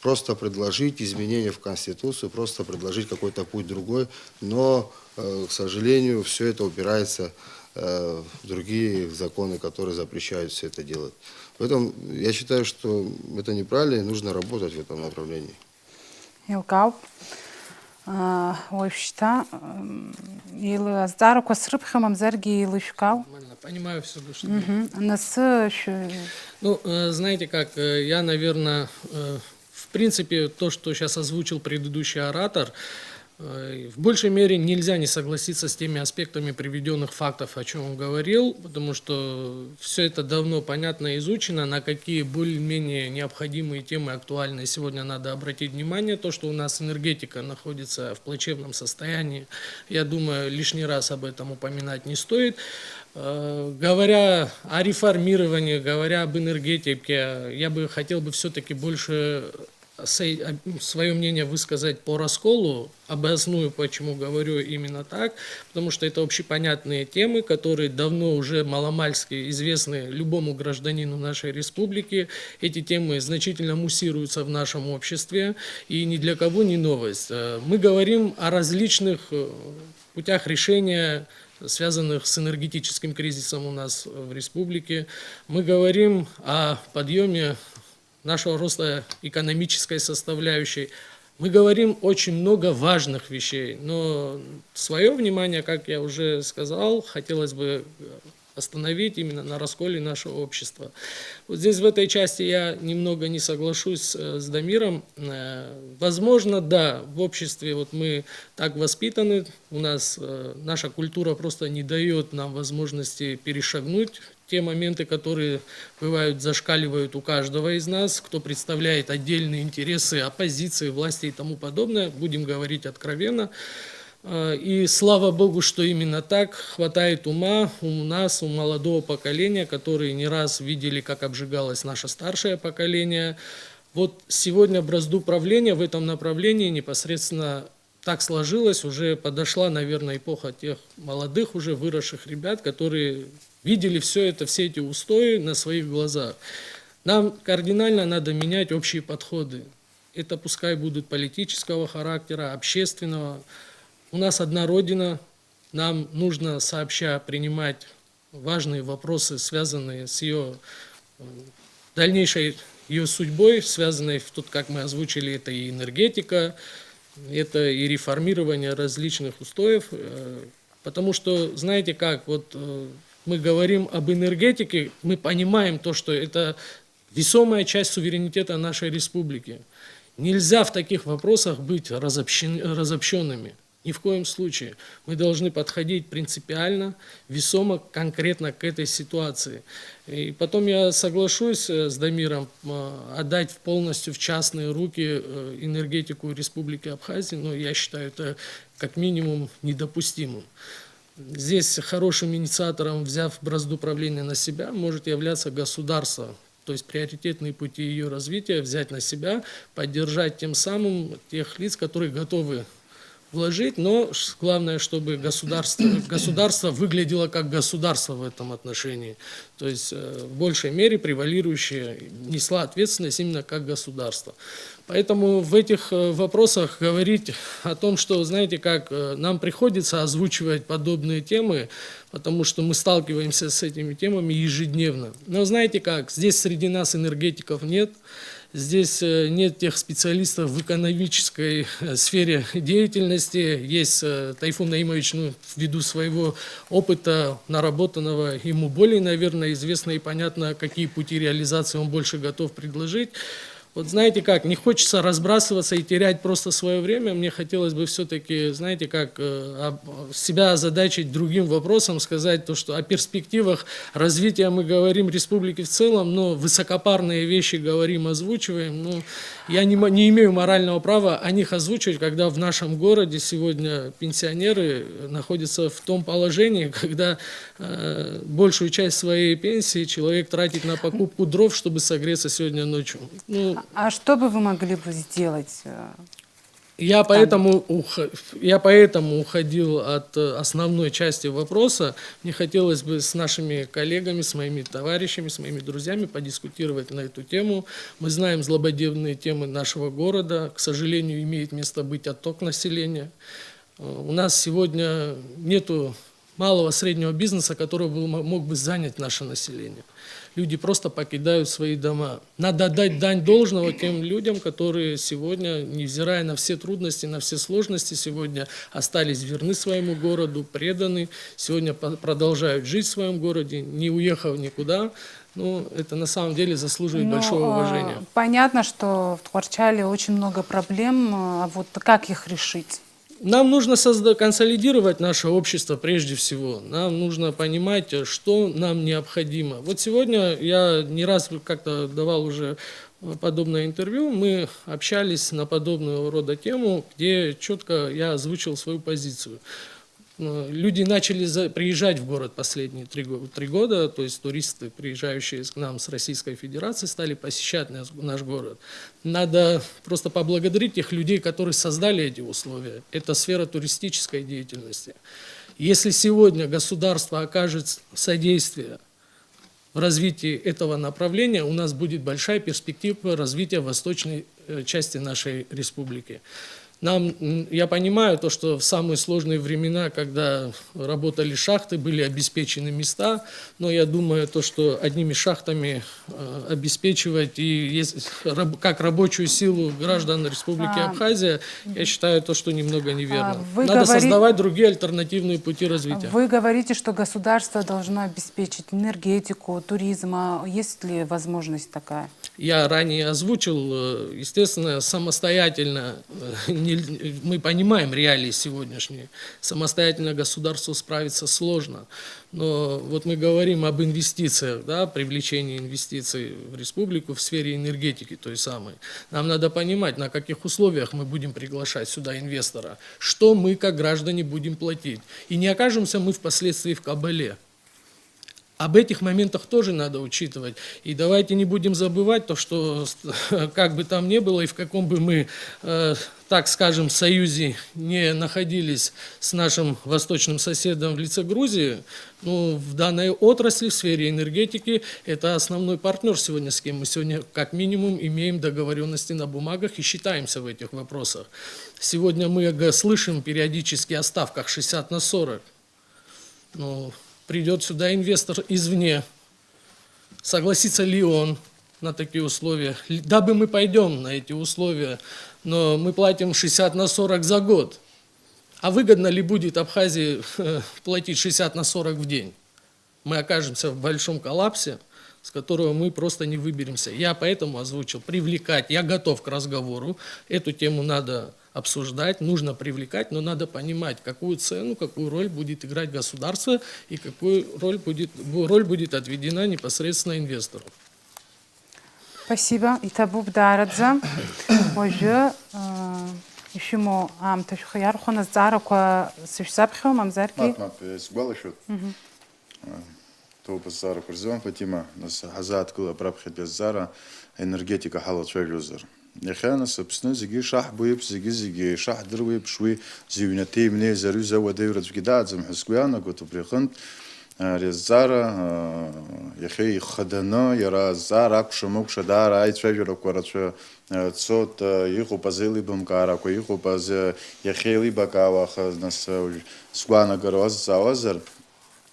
просто предложить изменения в Конституцию, просто предложить какой-то путь другой, но, э, к сожалению, все это упирается э, в другие законы, которые запрещают все это делать. Поэтому я считаю, что это неправильно и нужно работать в этом направлении. Еилкаауп. А, уажәшьҭа, м, еилы- азҵаарақәа срыԥхьо, мамзаргьы еилышәкаау. Нормально, понимаю все, что... Мгм. Нас э, шәы- Ну, э, знаете как, э, я, наверное, э, в принципе, то, что сейчас озвучил предыдущий оратор, э, в большей мере нельзя не согласиться с теми аспектами приведенных фактов, о чем он говорил, потому что все это давно понятно и изучено, на какие более-менее необходимые темы актуальные сегодня надо обратить внимание. То, что у нас энергетика находится в плачевном состоянии, я думаю, лишний раз об этом упоминать не стоит. Э, Говоря о реформировании, говоря об энергетике, я бы хотел бы все-таки больше свое мнение высказать по расколу, обосную, почему говорю именно так, потому что это общепонятные темы, которые давно уже маломальски известны любому гражданину нашей республики. Эти темы значительно муссируются в нашем обществе, и ни для кого не новость. Э, Мы говорим о различных э, путях решения, связанных с энергетическим кризисом у нас в республике. Мы говорим о подъеме нашего роста экономической составляющей. Мы говорим очень много важных вещей, но свое внимание, как я уже сказал, хотелось бы остановить именно на расколе нашего общества. Вот здесь в этой части я немного не соглашусь э, с Дамиром. Э, Возможно, да, в обществе вот мы так воспитаны, у нас э, наша культура просто не дает нам возможности перешагнуть те моменты, которые бывают, зашкаливают у каждого из нас, кто представляет отдельные интересы оппозиции, власти и тому подобное, будем говорить откровенно. Э, И слава богу, что именно так хватает ума у нас, у молодого поколения, которые не раз видели, как обжигалось наше старшее поколение. Вот сегодня бразду правления в этом направлении непосредственно так сложилось, уже подошла, наверное, эпоха тех молодых, уже выросших ребят, которые видели все это, все эти устои на своих глазах. Нам кардинально надо менять общие подходы. Это пускай будут политического характера, общественного. У нас одна Родина, нам нужно сообща принимать важные вопросы, связанные с ее дальнейшей ее судьбой, связанные в тут, как мы озвучили, это и энергетика, это и реформирование различных устоев. э, Потому что, знаете как, вот э, мы говорим об энергетике, мы понимаем то, что это весомая часть суверенитета нашей республики. Нельзя в таких вопросах быть разобщен- разобщенными. Ни в коем случае. Мы должны подходить принципиально, весомо, конкретно к этой ситуации. И потом я соглашусь э, с Дамиром э, отдать полностью в частные руки э, энергетику Республики Абхазии, но я считаю это как минимум недопустимым. Здесь хорошим инициатором, взяв бразду правления на себя, может являться государство. То есть приоритетные пути ее развития взять на себя, поддержать тем самым тех лиц, которые готовы вложить, но главное, чтобы государство, государство выглядело как государство в этом отношении. То есть э, в большей мере превалирующее несла ответственность именно как государство. Поэтому в этих э, вопросах говорить о том, что, знаете, как э, нам приходится озвучивать подобные темы, потому что мы сталкиваемся с этими темами ежедневно. Но знаете как, здесь среди нас энергетиков нет, здесь э, нет тех специалистов в экономической э, сфере деятельности. Есть э, Тайфун Наимович, ну, ввиду своего опыта, наработанного, ему более, наверное, известно и понятно, какие пути реализации он больше готов предложить. Вот знаете как, не хочется разбрасываться и терять просто свое время. Мне хотелось бы все-таки, знаете как, э, себя озадачить другим вопросом, сказать то, что о перспективах развития мы говорим республики в целом, но высокопарные вещи говорим, озвучиваем. Но я не, не имею морального права о них озвучивать, когда в нашем городе сегодня пенсионеры находятся в том положении, когда э, большую часть своей пенсии человек тратит на покупку дров, чтобы согреться сегодня ночью. Ну, а что бы вы могли бы сделать? Э, я поэтому, ух... я поэтому уходил от э, основной части вопроса. Мне хотелось бы с нашими коллегами, с моими товарищами, с моими друзьями подискутировать на эту тему. Мы знаем злободневные темы нашего города. К сожалению, имеет место быть отток населения. Э, у нас сегодня нету малого среднего бизнеса, который был, мог бы занять наше население. Люди просто покидают свои дома. Надо отдать дань должного тем людям, которые сегодня, невзирая на все трудности, на все сложности, сегодня остались верны своему городу, преданы, сегодня продолжают жить в своем городе, не уехав никуда. Ну, это на самом деле заслуживает Но, большого уважения. Понятно, что в Тхуарчале очень много проблем, а вот как их решить? Нам нужно созда- консолидировать наше общество прежде всего. Нам нужно понимать, что нам необходимо. Вот сегодня я не раз как-то давал уже подобное интервью. Мы общались на подобного рода тему, где четко я озвучил свою позицию. Люди начали за, приезжать в город последние три, три года, то есть туристы, приезжающие к нам с Российской Федерации, стали посещать наш, наш город. Надо просто поблагодарить тех людей, которые создали эти условия. Это сфера туристической деятельности. Если сегодня государство окажет содействие в развитии этого направления, у нас будет большая перспектива развития восточной э, части нашей республики. Нам, я понимаю то, что в самые сложные времена, когда работали шахты, были обеспечены места, но я думаю то, что одними шахтами э, обеспечивать и есть, как рабочую силу граждан Республики а, Абхазия, я считаю то, что немного неверно. А, Надо говорите, создавать другие альтернативные пути развития. Вы говорите, что государство должно обеспечить энергетику, туризм. А есть ли возможность такая? Я ранее озвучил, э, естественно, самостоятельно, э, не, мы понимаем реалии сегодняшние, самостоятельно государству справиться сложно. Но вот мы говорим об инвестициях, да, привлечении инвестиций в республику в сфере энергетики той самой. Нам надо понимать, на каких условиях мы будем приглашать сюда инвестора, что мы как граждане будем платить. И не окажемся мы впоследствии в кабале. Об этих моментах тоже надо учитывать. И давайте не будем забывать то, что как бы там ни было и в каком бы мы, э, так скажем, союзе не находились с нашим восточным соседом в лице Грузии, ну, в данной отрасли, в сфере энергетики, это основной партнер сегодня, с кем мы сегодня как минимум имеем договоренности на бумагах и считаемся в этих вопросах. Сегодня мы слышим периодически о ставках шестьдесят на сорок. Ну, придет сюда инвестор извне. Согласится ли он на такие условия? Да бы мы пойдем на эти условия, но мы платим шестьдесят на сорок за год. А выгодно ли будет Абхазии платить шестьдесят на сорок в день? Мы окажемся в большом коллапсе, с которого мы просто не выберемся. Я поэтому озвучил, привлекать, я готов к разговору. Эту тему надо обсуждать, нужно привлекать, но надо понимать, какую цену, какую роль будет играть государство и какую роль будет, бу- роль будет отведена непосредственно инвестору. Спасибо, иҭабуп даараӡа. Уажәы, э, ишәымоу аамҭа шәхы иархәаны азҵаарақәа сышәзаԥхьо, мамзаргьы. Мап, мап, исгәалашәоит. Ҭоуп азҵаарақәа рзы, Фатима, нас ҳазааҭгылап раԥхьатәи азҵаара, аенергетика ҳалацәажәозар. Иахьа, нас, Аԥсны зегьы ишаҳбо еиԥш, зегьы-зегьы ишаҳдыруа еиԥш, уи зыҩнаҭа имнеиз аҩыза ауадаҩра аӡәгьы дааӡам ҳәа сгәы иаанагоит, убри аҟынтә, ари азҵаара, иахьа ихаданы, иара азҵаара акәша-мыкәша даара аицәажәарақәа рацәа цоит, иҟоуп азеилибамкаарақәа, иҟоуп азы иахьеилибакаауа, аха, нас, уажә сгәаанагара уазҵаауазар,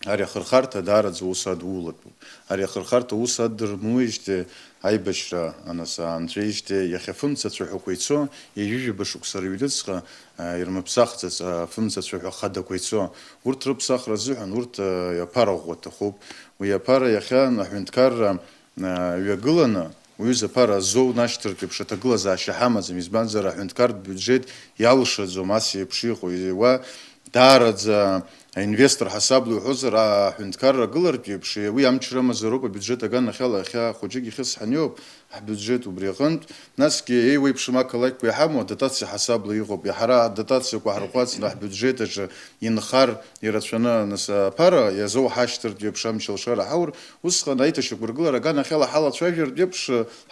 ари ахырхарҭа даараӡа ус адулатәуп. Ари ахырхарҭа ус адырмуижьҭеи аибашьра анасаанҵәеижьҭеи иахьа фымцацәаҳәақәа ицо, ҩажәижәаба шықәса рыҩныҵҟа, а, ирмыԥсахӡац, а, фымцацәаҳәа хадақәа ицо. Урҭ рыԥсахра азыҳәан урҭ, а, аԥара ӷәӷәа аҭахуп. Уи аԥара иахьа аҳәынҭқарра, а, ҩагыланы, уҩыза аԥара азоунашьҭыртә еиԥш аҭагылазаашьа ҳамаӡам, избанзар аҳәынҭқартә биуџьет иалшаӡом ас еиԥш иҟоу. Уа даараӡа аинвестор ҳасабла иуҳәозар, аҳәынҭқарра агылартә еиԥш, уи амчра амазароуп абиуџьет аганахьала, иахьа хәыҷык ихьысҳаны иоуп ҳбиуџьет убри аҟынтә. Насгьы еиуеиԥшым ақалақьқәа иҳамоу адотациа ҳасабла иҟоуп. Иаҳара адотациақәа ҳарҟәаҵны ҳбиуџьет аҿы инхар ирацәаны, нас, аԥара иазоуҳашьҭыртә еиԥш амч алшара ҳаур, усҟан аиҭашьақәыргылара аганахьала ҳалацәажәартә еиԥш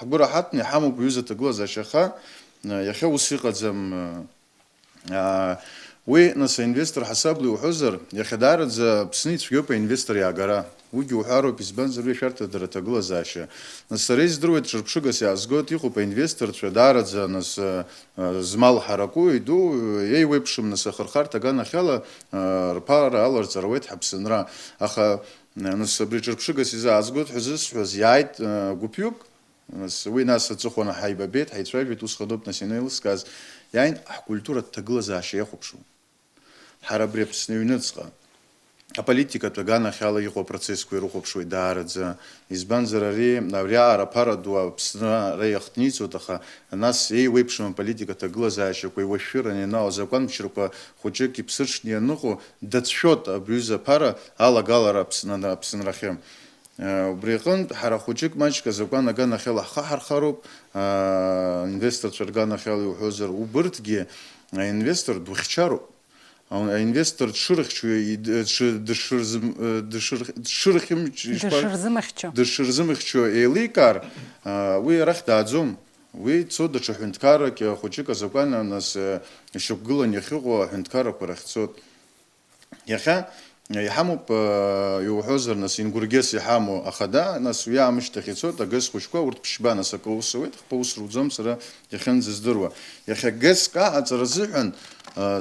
ҳгәы раҳаҭны иҳамоуп уҩыза аҭагылазаашьа, аха иахьа ус иҟаӡам. Уи, нас, аинвестор ҳасабла иуҳәозар, иахьа даараӡа Аԥсны ицәгьоуп аинвестор иаагара. Уигьы уҳәароуп, избанзар, уи ашәарҭа дара аҭагылазаашьа. Нас, сара издыруеит, ҿырԥшыгас иаазгоит, иҟоуп аинвесторцәа даараӡа, нас, змал ҳараку, иду, еиуеиԥшым, нас, ахырхарҭа аганахьала, рԥара аларҵаруеит ҳаԥсынра. Аха, нас, абри ҿырԥшыгас изаазгоит ҳәа зысҳәаз, иааит гәыԥҩык, Нас, уи нас аҵыхәан ҳаибабеит, ҳаицәажәеит, усҟаноуп нас ианеилыскааз, иааин ҳкультуратә ҭагылазаашьа иахәаԥшуан. Ҳара абри Аԥсны аҩныҵҟа аполитикатә аганахьала иҟоу апроцессқәа ирыхәаԥшуеит даараӡа. Избанзар, ари, абри аара аԥара ду Аԥсны ара иахҭниҵоит, аха нас еиуеиԥшым аполитика ҭагылазаашьақәа иуашәшәыран ианаалоз акәанԥшьрақәа хәыҷык иԥсыҽны ианыҟоу дацәшәоит абри аҩыза аԥара алагалара Аԥсны, Аԥсынрахьы. Убри аҟынтә, ҳара хәыҷык маҷк азакәан аганахьала ҳхы ҳархароуп, инвесторцәа рганахьала иуҳәозар, убырҭгьы аинвестор духьчароуп. Аинвестор дшырыхьчо, дшырзым-, дшыр-, дшырхьымч-, ишԥа-, Дышырзымыхьчо. Дышырзымыхьчо еиликаар, уи арахь дааӡом. Уи дцо даҽа ҳәынҭқаррак хәыҷык азакәан, нас, ишьақәгылан иахьыҟоу аҳәынҭқаррақәа рахь дцоит. Иахьа иҳамоуп, иуҳәозар, нас, ингургес иҳамоу ахада, нас, уи аамышьҭахь ицоит агес хәыҷқәа, урҭ ԥшьба, нас, акы аус ауеит, хԥа ус руӡом сара иахьынӡаздыруа. Иахьа геск аҟаҵара азыҳәан,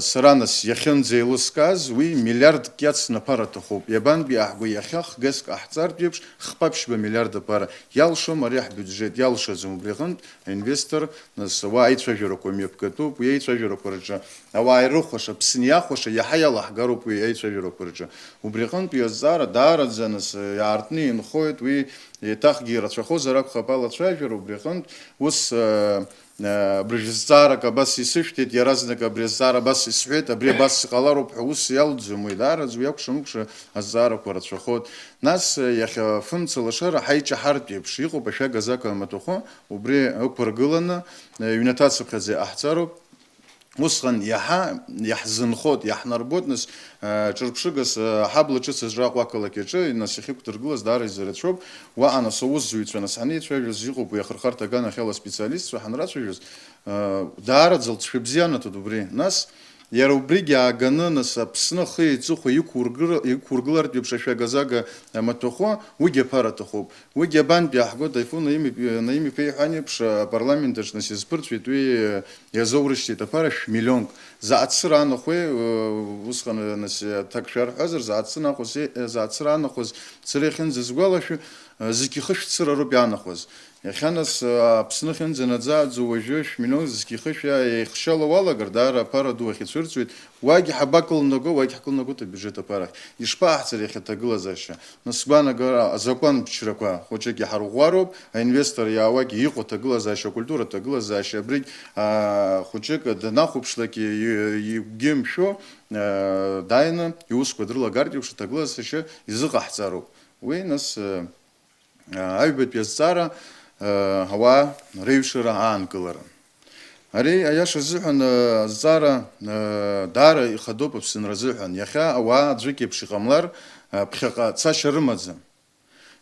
сара, нас, иахьынӡеилыскааз, уи миллиардк иацнаԥар аҭахуп. Иабантәи аҳгәы иахьа хгеск ҟаҳҵартә еиԥш, хԥа-ԥшьба миллиард аԥара. Иалшом ари ҳбиуџьет, иалшаӡом. Убри аҟынтә аинвестор Нас уа аицәажәарақәа мҩаԥгатәуп, уи аицәажәарақәа рҿы ауаа ирыхәаша, Аԥсны иахәаша иаҳа иалаҳгароуп уи аицәажәарақәа рҿы. Убри аҟынтәи азҵаара даараӡа, нас, иаартны инхоит, уи еиҭахгьы ирацәахозар акәхап алацәажәара, убри аҟынтә ус, э, э, абыржә зҵаарак абас исышәҭеит, иаразнак абри азҵаара абас исҳәеит, абри абас иҟалароуп ҳәа ус иалӡом, уи даараӡа уи акәша-мыкәша азҵаарақәа рацәахоит. Нас, э, иахьа фымца лашара ҳаиҷаҳартә еиԥш иҟоуп ашәага закәа амаҭәахәы, Убри ықәыргыланы, ҩнаҭацыԥхьаӡа иҟаҳҵароуп. Усҟан иаҳа иаҳзынхоит, иаҳнарбоит, нас, ҿырԥшыгас, ҳабла ҿыц азраҟа ақалақь аҿы, нас, иахьықәдыргылаз даара изарацәоуп. Уаҟа, нас, аусзуҩцәа, нас, ҳанеицәажәоз, иҟоуп уи ахырхарҭа аганахьала аспециалистцәа ҳанрацәажәоз, даараӡа лҵшәа бзиа анаҭоит убри. Нас, Иара убригь ааганы, нас, Аԥсны ахы еиҵыхәа иқәургыра-, иқәургылартә еиԥш ашәага-зага амаҭәахәы, уигь аԥара аҭахуп. Уигь абантәи иаҳго, Таифун Наим-, Наим-иԥа иҳәан еиԥш, апарламент аҿы, нас, иазԥырҵәеит, уи иазоурышьҭит аԥара шә-миллионк. Заҟа цыра анахәеи, усҟан, нас, аҭак шәарҳәазар, заҟа цыра анахәыз, заҟа цыра анахәыз цыра иахьынӡасгәалашәо, зқьы хышә цыра роуп иаанахәаз. Иахьа нас, а, Аԥсны ахьынӡанаӡааӡо уажәы шәмиллион зқьи хышәи еихшьала уалагар, даара аԥара ду ахьацәырҵуеит. Уагь ҳабакылнаго, уагь ҳкылнагоит абиуџьет аԥарахь. Ишԥаҳцари иахьа аҭагылазаашьа? Нас сгәаанагара азакәан мчрақәа хәыҷык иҳарӷәӷәароуп, аинвестор иаауагь иҟоу аҭагылазаашьа, акультура аҭагылазаашьа, абригь, а, хәыҷык данахәаԥшлак и-, и-, игәгьы мшәо, а, дааины иусқәа дрылагартә еиԥш аҭагылазаашьа изыҟаҳҵароуп. Уи нас, а, аҩбатәи азҵаара, а, ауаа реиҩшара аанкылара. Ари, аиаша азыҳәан, а, азҵаара, а, даара ихадоуп Аԥсынра азыҳәан. Иахьа ауаа аӡәык еиԥш иҟамлар, а, ԥхьаҟа цашьа рымаӡам.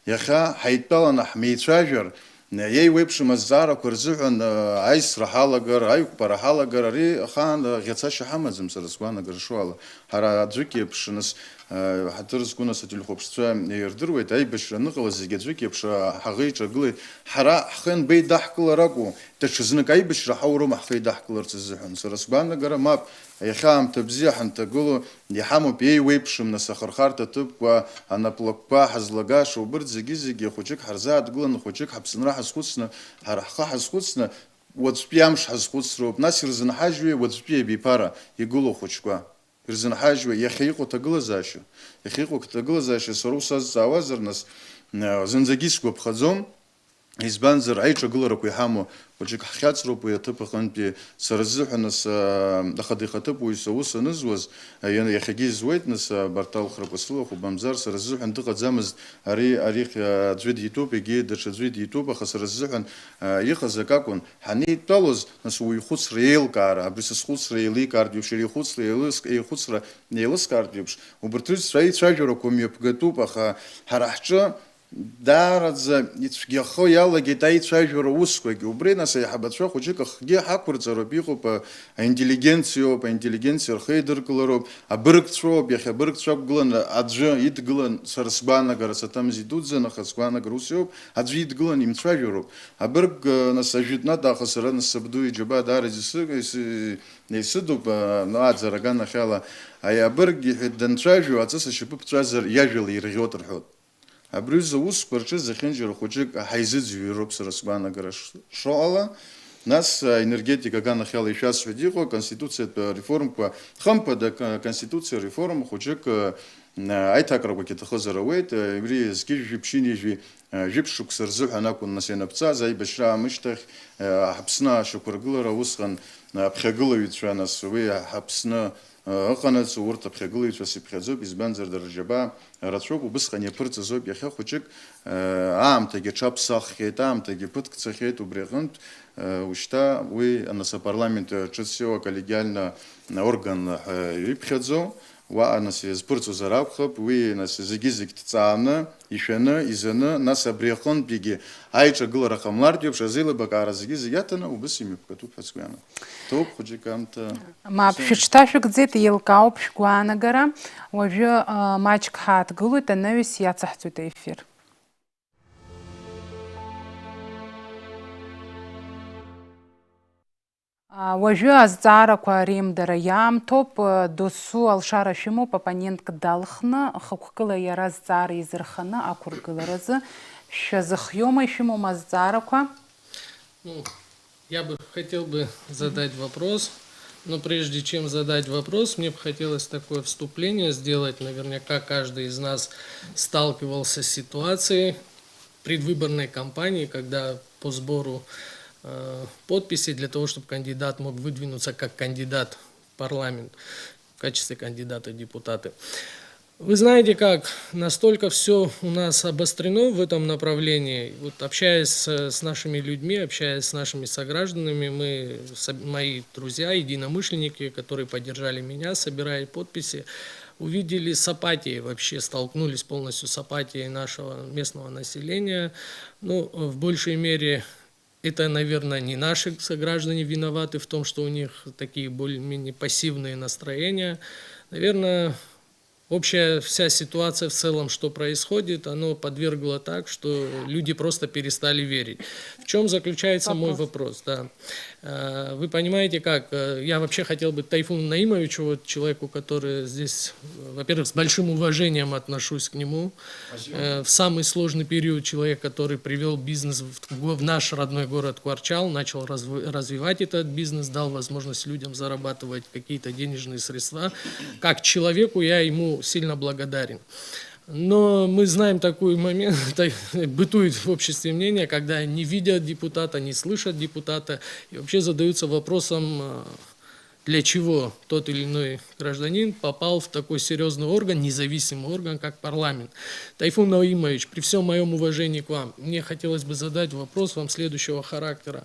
Иахьа ҳаидтәаланы ҳмеицәажәар, а, еиуеиԥшым азҵаарақәа рзыҳәан, а, аисра ҳалагар, аиқәԥара ҳалагар, ари ахаан, а, ӷьацашьа ҳамаӡам, сара сгәаанагара шуала. Ҳара аӡәык еиԥш, нас, Ҳаҭыр зқәу нас ателехәаԥшцәа ирдыруеит, аибашьра аныҟалаз зегьы аӡәык еиԥш ҳаӷеиҿагылеит. Ҳара ҳхы анбеидаҳкылар акәу, даҽазнык аибашьра ҳауроума ҳхы еидаҳкыларц азыҳәан? Сара сгәаанагара мап, иахьа аамҭа бзиа ҳанҭагылоу, иҳамоуп еиуеиԥшым нас ахырхарҭа ҭыԥқәа, анаплакқәа ҳазлагаша, убырҭ зегьы-зегьы хәыҷык ҳарзааҭгыланы, хәыҷык ҳаԥсынра ҳазхәыцны, ҳара ҳхы ҳазхәыцны, уаҵәтәи амш ҳазхәыцроуп, нас ирзынҳажьуеи уаҵәтәи абиԥара игылоу ахәыҷқәа? Ирзынҳажьуеи иахьа иҟоу аҭагылазаашьа? Иахьа иҟоу аҭагылазаашьа сара ус азҵаауазар, нас, а, зынӡагьы исгәаԥхаӡом, избанзар, аиҿагыларақәа иҳамоу хәыҷык ҳхьаҵроуп уи аҭыԥ аҟынтәи. Сара сзыҳәа, нас, а, ахада ихаҭыԥуаҩ са ус анызуаз, а, иа-, иахьагьы изуеит, нас, а, абарҭ алхрақәа сылахәуп, мамзар сара сзыҳәан дыҟаӡамызт, ари, ари, а, аӡәы дитәуп, егьи даҽаӡәы дитәуп, аха сара сзыҳәан, а, иҟаз акакәын. Ҳанеидтәалоз, нас, уаҩ ихәыцра еилкаара, абри са схәыцра еиликаартә еиԥш, иара ихәыцра еилыс-, ихәыцра еилыскаартә еиԥш, убарҭ рыҩызцәа аицәажәарақәа мҩаԥгатәуп, аха ҳара ҳҿы даараӡа ицәгьахо иалагеит аицәажәара усқәагьы. Убри, нас, аиҳабацәа хәыҷык ахгьы ҳақәырҵароуп, иҟоуп, а, аинтеллигенциоуп, аинтеллигенциа рхеидыркылароуп, абыргцәоуп, иахьа абыргцәа ақәгыланы аӡәы идгылан, сара сгәаанагара, саҭамзи дуӡӡан, аха сгәаанагара ус иоуп, аӡәы идгылан имцәажәароуп. Абырг, нас, ажәытәнатә аахыс сара, нас, сабду иџьабаа даараӡа исык-, ис-, исыдуп, а, ну, аӡара аганахьала. Аи, абырг, иҳәеит, данцәажәо, аҵыс ашьапы ԥҵәазар, иажәа лаирӷьот рҳәот. Абри аҩыза аусқәа рҿы зехьынџьара хәыҷык ҳаизыӡырҩроуп, сара сгәаанагара ш-, шыҟала. Нас, а, енергетика аганахьала ишәасҳәеит иҟоу, аконституциатә реформқәа, хымԥада, к-, аконституциа реформа хәыҷык, а, аиҭакрақәагь аҭахызар ауеит, а, абри зқьи жәшәи ԥшьынҩажәи Жәиԥшь шықәса рзыҳәан акәын нас ианаԥҵаз, аибашьра аамышьҭахь, Аԥсны ашьақәыргылара усҟан аԥхьагылаҩцәа, нас уи Аԥсны ыҟанаҵ, урҭ аԥхьагылаҩцәас иԥхьаӡоуп, избанзар, дара рџьабаа рацәоуп, убысҟан иаԥырҵаз ауп. Иахьа хәыҷык аамҭагьы аҽаԥсаххьеит, аамҭагьы ԥыҭк цахьеит, убри аҟынтә, ушьҭа уи, нас, апарламент ҿыц иоуа аколлегиальна орган ҳәа иԥхьаӡоу, Уаҟа, нас, иазԥырҵозар акәхап, уи, нас, зегьы-зегь ҭҵааны, ишәаны, изаны, нас, абри аҟынтәигьы аиҿагылара ҟамлартә еиԥш, азеилыбакаара зегьы-зегь аҭаны, убыс имҩаԥгатәуп ҳәа сгәы иаанагоит. Ҭоуп хәыҷык аамҭа. Мап, шәыҽҭашәыгӡеит, еилкаауп шәгәаанагара. Уажәы, а, маҷк ҳааҭгылоит, анаҩс иацаҳҵоит аефир. Уажәы азҵаарақәа реимдара иаамҭоуп. Досу алшара шәымоуп, оппонентк далхны, хықәкыла иара азҵаара изырханы ақәыргыларазы. Шәазыхиоума, ишәымоума азҵаарақәа? Ну, я бы хотел бы задать вопрос, но прежде чем задать вопрос, мне бы хотелось такое вступление сделать. Наверняка каждый из нас сталкивался с ситуацией, предвыборной кампании, когда по сбору, э, подписей для того, чтобы кандидат мог выдвинуться как кандидат в парламент в качестве кандидата в депутаты. Вы знаете, как настолько всё у нас обострено в этом направлении. Вот, общаясь с, с нашими людьми, общаясь с нашими согражданами, мы, с-, мои друзья, единомышленники, которые поддержали меня, собирая подписи, увидели с апатией, вообще столкнулись полностью с апатией нашего местного населения. Ну, в большей мере, это, наверное, не наши сограждане виноваты в том, что у них такие более-менее пассивные настроения. Наверное, Общая вся ситуация в целом, что происходит, оно подвергло так, что люди просто перестали верить. В чем заключается мой вопрос, да. Э, Вы понимаете, как, э, я вообще хотел бы Тайфуну Наимовичу, вот человеку, который здесь, э, во-первых, с большим уважением отношусь к нему. Э, В самый сложный период человек, который привел бизнес в, в наш родной город Кварчал, начал разв- развивать этот бизнес, дал возможность людям зарабатывать какие-то денежные средства. Как человеку я ему сильно благодарен. Но мы знаем такой момент, так, бытует в обществе мнение, когда не видят депутата, не слышат депутата, и вообще задаются вопросом, э, для чего тот или иной гражданин попал в такой серьезный орган, независимый орган, как парламент. Тайфун Наимович, при всем моем уважении к вам, мне хотелось бы задать вопрос вам следующего характера.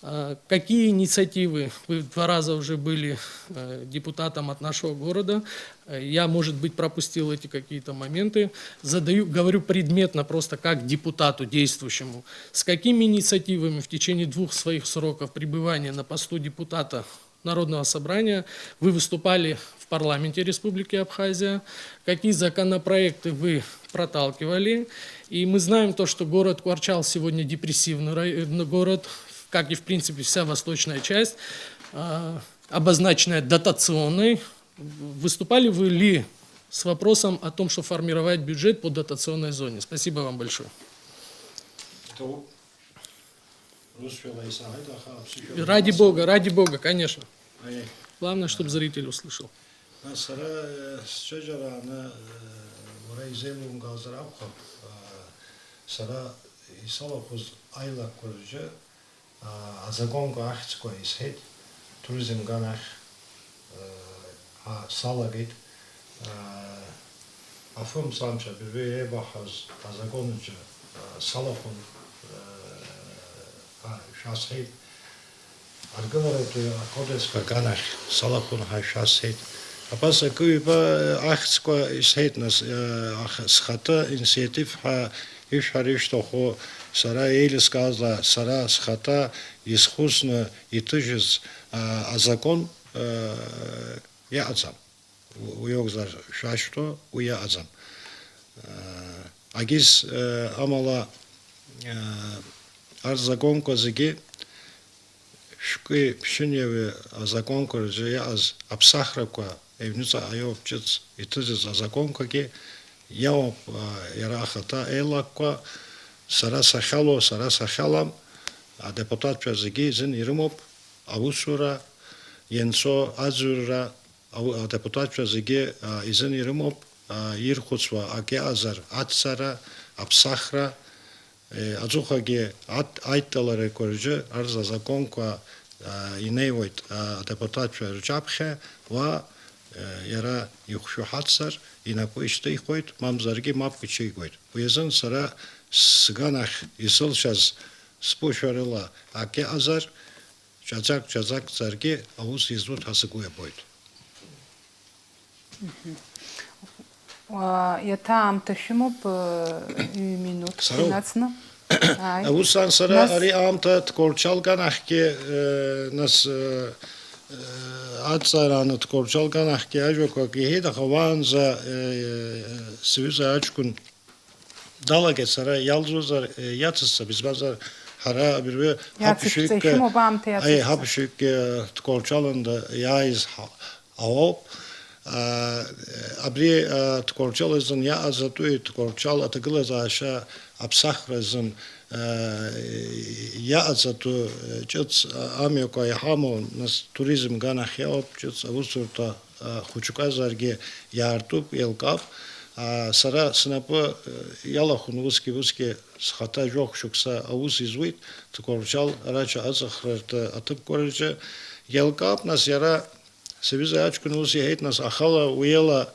А, Какие инициативы, вы два раза уже были э, депутатом от нашего города, э, я, может быть, пропустил эти какие-то моменты, задаю, говорю предметно просто как депутату действующему, с какими инициативами в течение двух своих сроков пребывания на посту депутата Народного собрания вы выступали в парламенте Республики Абхазия, какие законопроекты вы проталкивали. И мы знаем то, что город Кварчал сегодня депрессивный рай- э, город, как и, в принципе, вся восточная часть, а, обозначенная дотационной. Выступали вы ли с вопросом о том, что формировать бюджет по дотационной зоне? Спасибо вам большое. Ради Бога, ради Бога, конечно. Главное, чтобы зритель услышал. Нас сара, э, сцәажәара аны, э, уара изеилумгазар акәхап, э, сара исалахәыз аилакқәа рзы, э, азакәанқәа ахьӡқәа исҳәеит, туризм ганахь, э, ҳа салагеит, э, афымцамч абыржәы еибаҳҳәаз азакәан аҿы, э, салахәын, э, ҳәа шәасҳәеит. Аргыларатәи акодексқәа аганахь салахәын ҳәа шәасҳәеит. Абас акы-ҩба ахьӡқәа исҳәеит, нас, э, аха-, схатәы инициатив ҳәа ишәҳәар ишәҭаху, сара еилыскаазла, сара схаҭа исхәыцны иҭыжьыз, а, азакәан, э, иаҟаӡам. Уи акәзар шәашьҭоу, уи иаҟаӡам. Агьыс, амала, арҭ азакәанқәа зегьы шәкы ԥшьынҩажәи азакәанқәа рзы иааз аԥсахрақәа аҩныҵҟа иоуп ҿыц иҭыҵыз азакәанқәагьы иауп, иара ахаҭа еилакқәа сара сахьалоу, сара сахьалам, адепутатцәа зегьы изын ирымоуп аусура, ианцо аӡырҩра, Ау-, адепутатцәа зегьы, а, изын ирымоуп, а, ирхәыцуа ак иаҟазар, аццара, аԥсахра, е, аҵыхәагьы ат-, аидтәаларақәа рзы арза азакәанқәа, а, инеиуеит, а, адепутатцәа рҿаԥхьа, уа, е, иара ихәшәу ҳаццар, инапы ишьҭихуеит, мамзаргьы мап ичигоит. Уи азын сара сганахь исылшаз сԥышәарыла ак иаҟазар, Ҿаҵак-ҿаҵакӡаргьы аус изуҭ ҳәа сгәы иабоит. Уа, иаҭа аамҭа шәымоуп, э, ҩ-минуҭк Сароуп. Инацны. Ааи. Усҟан сара Нас ари аамҭа Тҟәарчал ганахьгьы, э, нас, э, э, аҵарааны Тҟәарчал ганахьгьы ажәақәак иҳәеит, аха уаанӡа, э, сҩыза аҷкәын Далагеит, сара иалҵуазар, э, иацысҵап, избанзар, ҳара абыржәы Иацышәҵа ҳаԥшьҩык, ишәымоуп аамҭа аи, иацышәҵа. Ҳаԥшьҩык, э, Тҟәарчалында иааиз ҳа-, ҳауоуп. А, абри, а, Тҟәарчал азын иаҟаз атәы, Тҟәарчал аҭагылазаашьа аԥсахра азын, а, иаҟаз атәы, э, ҿыц, а, амҩақәа иҳамоу, нас, туризм ганахь иауп, ҿыц аусурҭа а, хәыҷқәазаргьы иаартуп, еилкаап. А, сара снапы, э, иалахәын усгьы, усгьы схаҭа жәохә шықәса аус изуит, Тҟәарчал, Рача аҵыхрартә аҭыԥқәа рҿы. Еилкаап, нас, иара, сҩыза аҷкәын ус иҳәеит, нас, ахала уиала,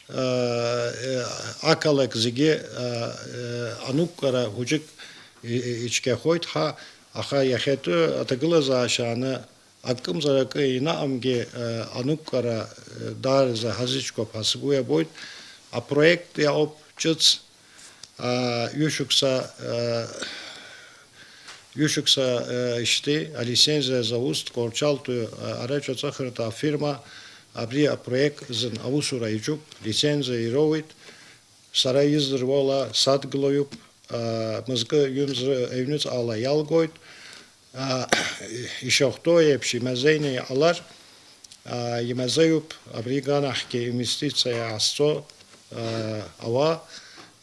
а, э, ақалақь зегьы, а, э, анықәкара хәыҷык и-, и-, ицәгьахоит ҳәа, аха иахьатәы аҭагылазаашьа аны Акымзар акы инаҟамгьы, э, анықәкара, э, даараӡа ҳазыҷкәып ҳәа сгәы иабоит. Апроект иаауп ҿыц, а, ҩышықәса, э, ҩышықәса, э, ишьҭеи алицензиа зауз Тҟәарчалтәи, э, араҿаҵахартә афирма Абри апроект азын аусура иаҿуп, лицензиа ироуеит. Сара издыруала садгылаҩуп, а, мызкы ҩымз-, ҩнуҵҟала иалгоит. А, ишахәҭоу еиԥш, имазеины иҟалар, а, имазеиуп абри аганахьгьы инвестициа иаазцо, а, ауаа.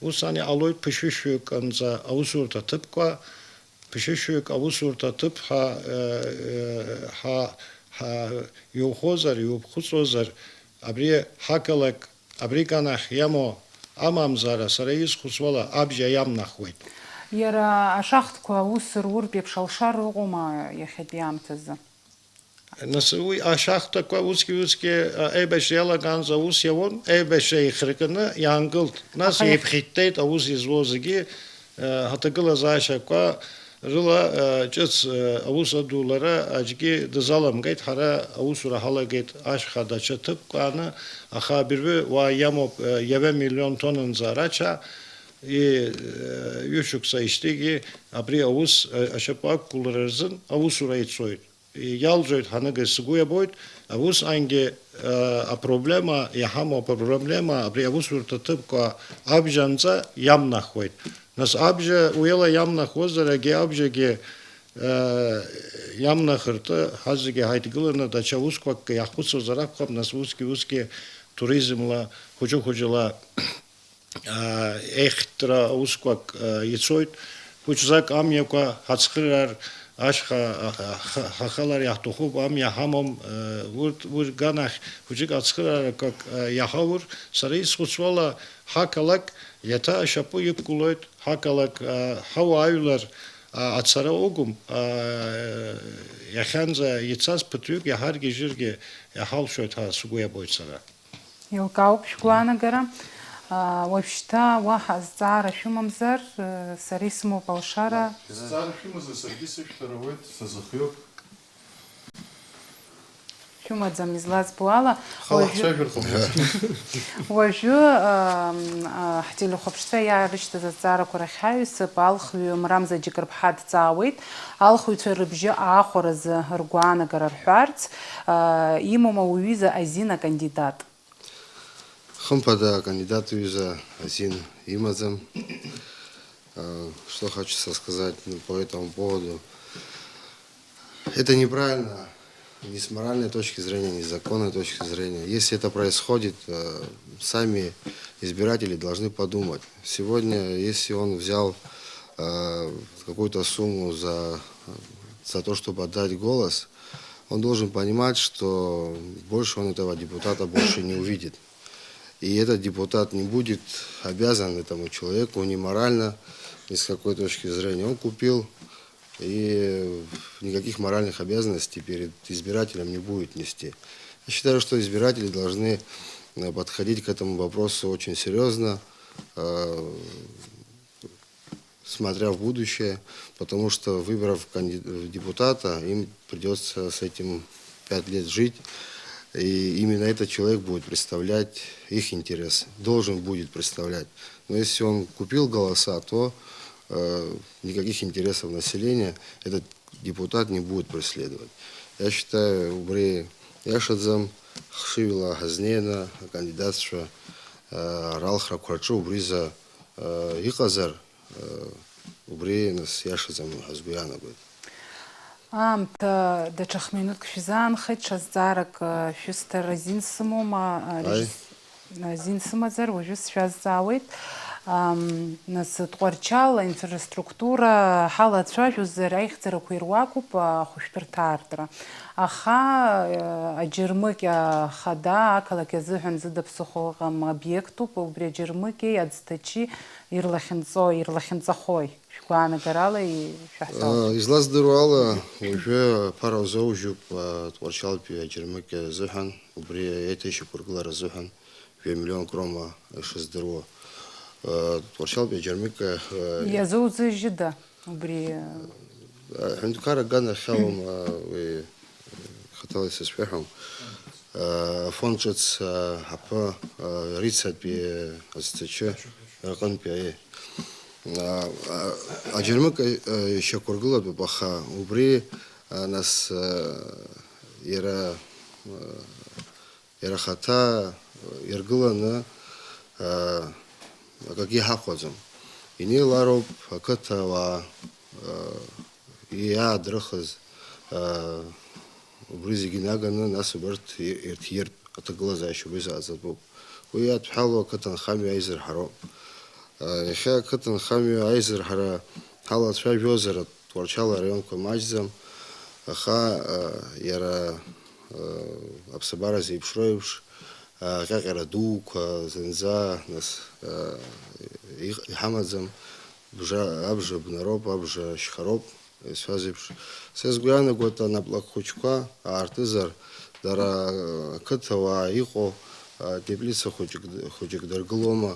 Ус ан иҟалоит ԥышәышәҩык анҵа аусурҭа ҭыԥқәа, ԥышәышәҩык аусурҭа ҭыԥ ҳәа, э, э, ҳа, ҳа, иухозар, иуԥхыҵуазар, абри ҳақалақь, абри аганахь иамоу амамзара, сара исхәыцуала, абжьа иамнахуеит. Иара ашахтқәа аус рууртә еиԥш алшара ыҟоума иахьатәи аамҭазы? Нас уи ашахтақәа усгьы-усгьы, а, еибашьра иалагаанӡа аус иауан, еибашьра еихырганы иаангылт. Нас аха иахь- еиԥхьиттеит аус изуоу зегьы, а, ҳаҭагылазаашьақәа рыла, а, ҿыц, а, аус адулара аӡәгьы дазаламгеит, ҳара аусура ҳалагеит ашьха даҽа ҭыԥк ааны, аха абыржәы уа иамоуп, а, иаҩа миллион тоннанӡа арача, и, а, ҩышықәса ишьҭыгьы абри аус, а, ашьапы ақәгылара рзын аусура ицоит. Иалҵуеит ҳаныга сгәы иабоит, усҟангьы, э, апроблема иҳамоу апроблема абри аусурҭа ҭыԥқәа абжьанҵа иамнахуеит. Нас абжьа уиала иамнахуазар, егьи абжьагьы, э, иамнахыртә ҳазегьы ҳаидгыланы даҽа усқәак иаҳхәыцуазар акәхап, нас усгьы, усгьы туризмла, хәыҷы-хәыҷыла еихтра усқәак ицоит. Хәыҷзак амҩақәа ҳацхыраар, ашьха ҳахалар иаҳҭахуп, амҩа ҳамам. Урҭ, урҭ ганахь хәыҷык ацхыраарақәак иаҳаур, сара исхәыцуала, ҳақалақь иаҭа ашьапы иқәгылоит, ҳақалақь ҳауаажәлар ацара угым, иахьанӡа ицаз ԥыҭҩык иаҳаргьежьыргьы иҳалшоит ҳәа сгәы иабоит сара. Еилкаауп шәгәаанагара. Аа, уажәшьҭа уаҳа зҵаара шәымамзар, э, сара исымоуп алшара. Зҵаара шәымазар, саргьы сышәҭар ауеит, сазыхиоуп. Шәымаӡам, излазбо ала. Хала уажәы, ҳцәажәар ҟалоит. Уажәы, ам, а, ҳтелехәаԥшцәа иаарышьҭыз азҵаарақәа рахь ҳаҩсып. Алхҩы Мрамза Џьыкырԥҳа дҵаауеит, алхыҩцәа рыбжьы аахәаразы ргәаанагара рҳәарц, а, имоума уҩыза азин акандидат? Хымԥада, акандидат уҩыза азин имаӡам. А, что хочется сказать, ну, по этому поводу. Это неправильно ни с моральной точки зрения, ни с законной точки зрения. Если это происходит, э, сами избиратели должны подумать. Сегодня, если он взял, э, какую-то сумму за, за то, чтобы отдать голос, он должен понимать, что больше он этого депутата больше не увидит. И этот депутат не будет обязан этому человеку ни морально, ни с какой точки зрения. Он купил, и никаких моральных обязанностей перед избирателем не будет нести. Я считаю, что избиратели должны, э, подходить к этому вопросу очень серьёзно, э, смотря в будущее, потому что, выбрав канди-, депутата, им придётся с этим пять лет жить, и именно этот человек будет представлять их интересы, должен будет представлять. Но если он купил голоса, то, э, никаких интересов населения этот депутат не будет преследовать. Я считаю, убри иашаӡам, хшыҩла ҳазнеины акандидатцәа, э, ралхрақәа рҿы убризы, э, иҟазар, Убри, нас, иашаӡам ҳәа сгәы иаанагоит. Аамҭа даҽа хминуҭк шәзаанхеит, ҽа зҵаарак, э, шәысҭар азин сымоума? Э, Ааи. Режисс-, азин сымазар, уажәы сшәазҵаауеит. Ам, нас, Тҟәарчал аинфраструктура ҳалацәажәозар, аихьӡарақәа ируакуп, ахәышәтәырҭа аартра. Аха, э, аџьармыкьа хада ақалақь азыҳәан зыда ԥсыхәа ыҟам обиектуп, убри аџьармыкьеи аӡҭачи Ирлахьынҵои, ирлахьынҵахои, шәгәаанагарала ишәаҳҳәалоит? Излаздыруа ала, уажәы аԥара узоужьуп, а, Тҟәарчалтәи аџьармыкьа азыҳәан, убри аиҭашьақәыргылара азыҳәан, жәа миллион крома ишыздыруа. А, Тҟәарчалтәи аџьармыкьа, а, Иазоуӡыжьыда убри, а, Аҳәынҭқарра аганахьала аума уи, хаҭала исызшәаҳәом. Афон ҿыц, а, ҳаԥы, а, Рицатәи аӡҭачы рҟынтәи, аиеи. А, а, аџьармыкьа, а, ишьақәыргылатәуп, аха убри, а, нас, а, иара, а, Иара ахаҭа иргыланы, аа, акгьы ҳахәаӡом. Инеилароуп ақыҭауаа, аа, иаадрыхыз, аа, убри зегьы наганы, нас убарҭ ирҭиртә аҭагылазаашьа убри заҟаҵатәуп. Уи иадҳәалоу ақыҭанхамҩа аизырҳароуп. Иахьа ақыҭанхамҩа аизырҳара ҳалацәажәозар, Тҟәарчал араионқәа маҷӡам, аха, иара, аԥсабара зеиԥшроу еиԥш, аҟьаҟьара дуқәа зынӡа, нас, иҟ-, иҳамаӡам, бжа-, абжа бнароуп, абжа шьхароуп. Исҳәаз еиԥш, са сгәы иаанагоит, анаплак хәыҷқәа аартызар, дара, ақыҭауаа иҟоу, а, теплица хәыҷык, хәыҷык дыргылома,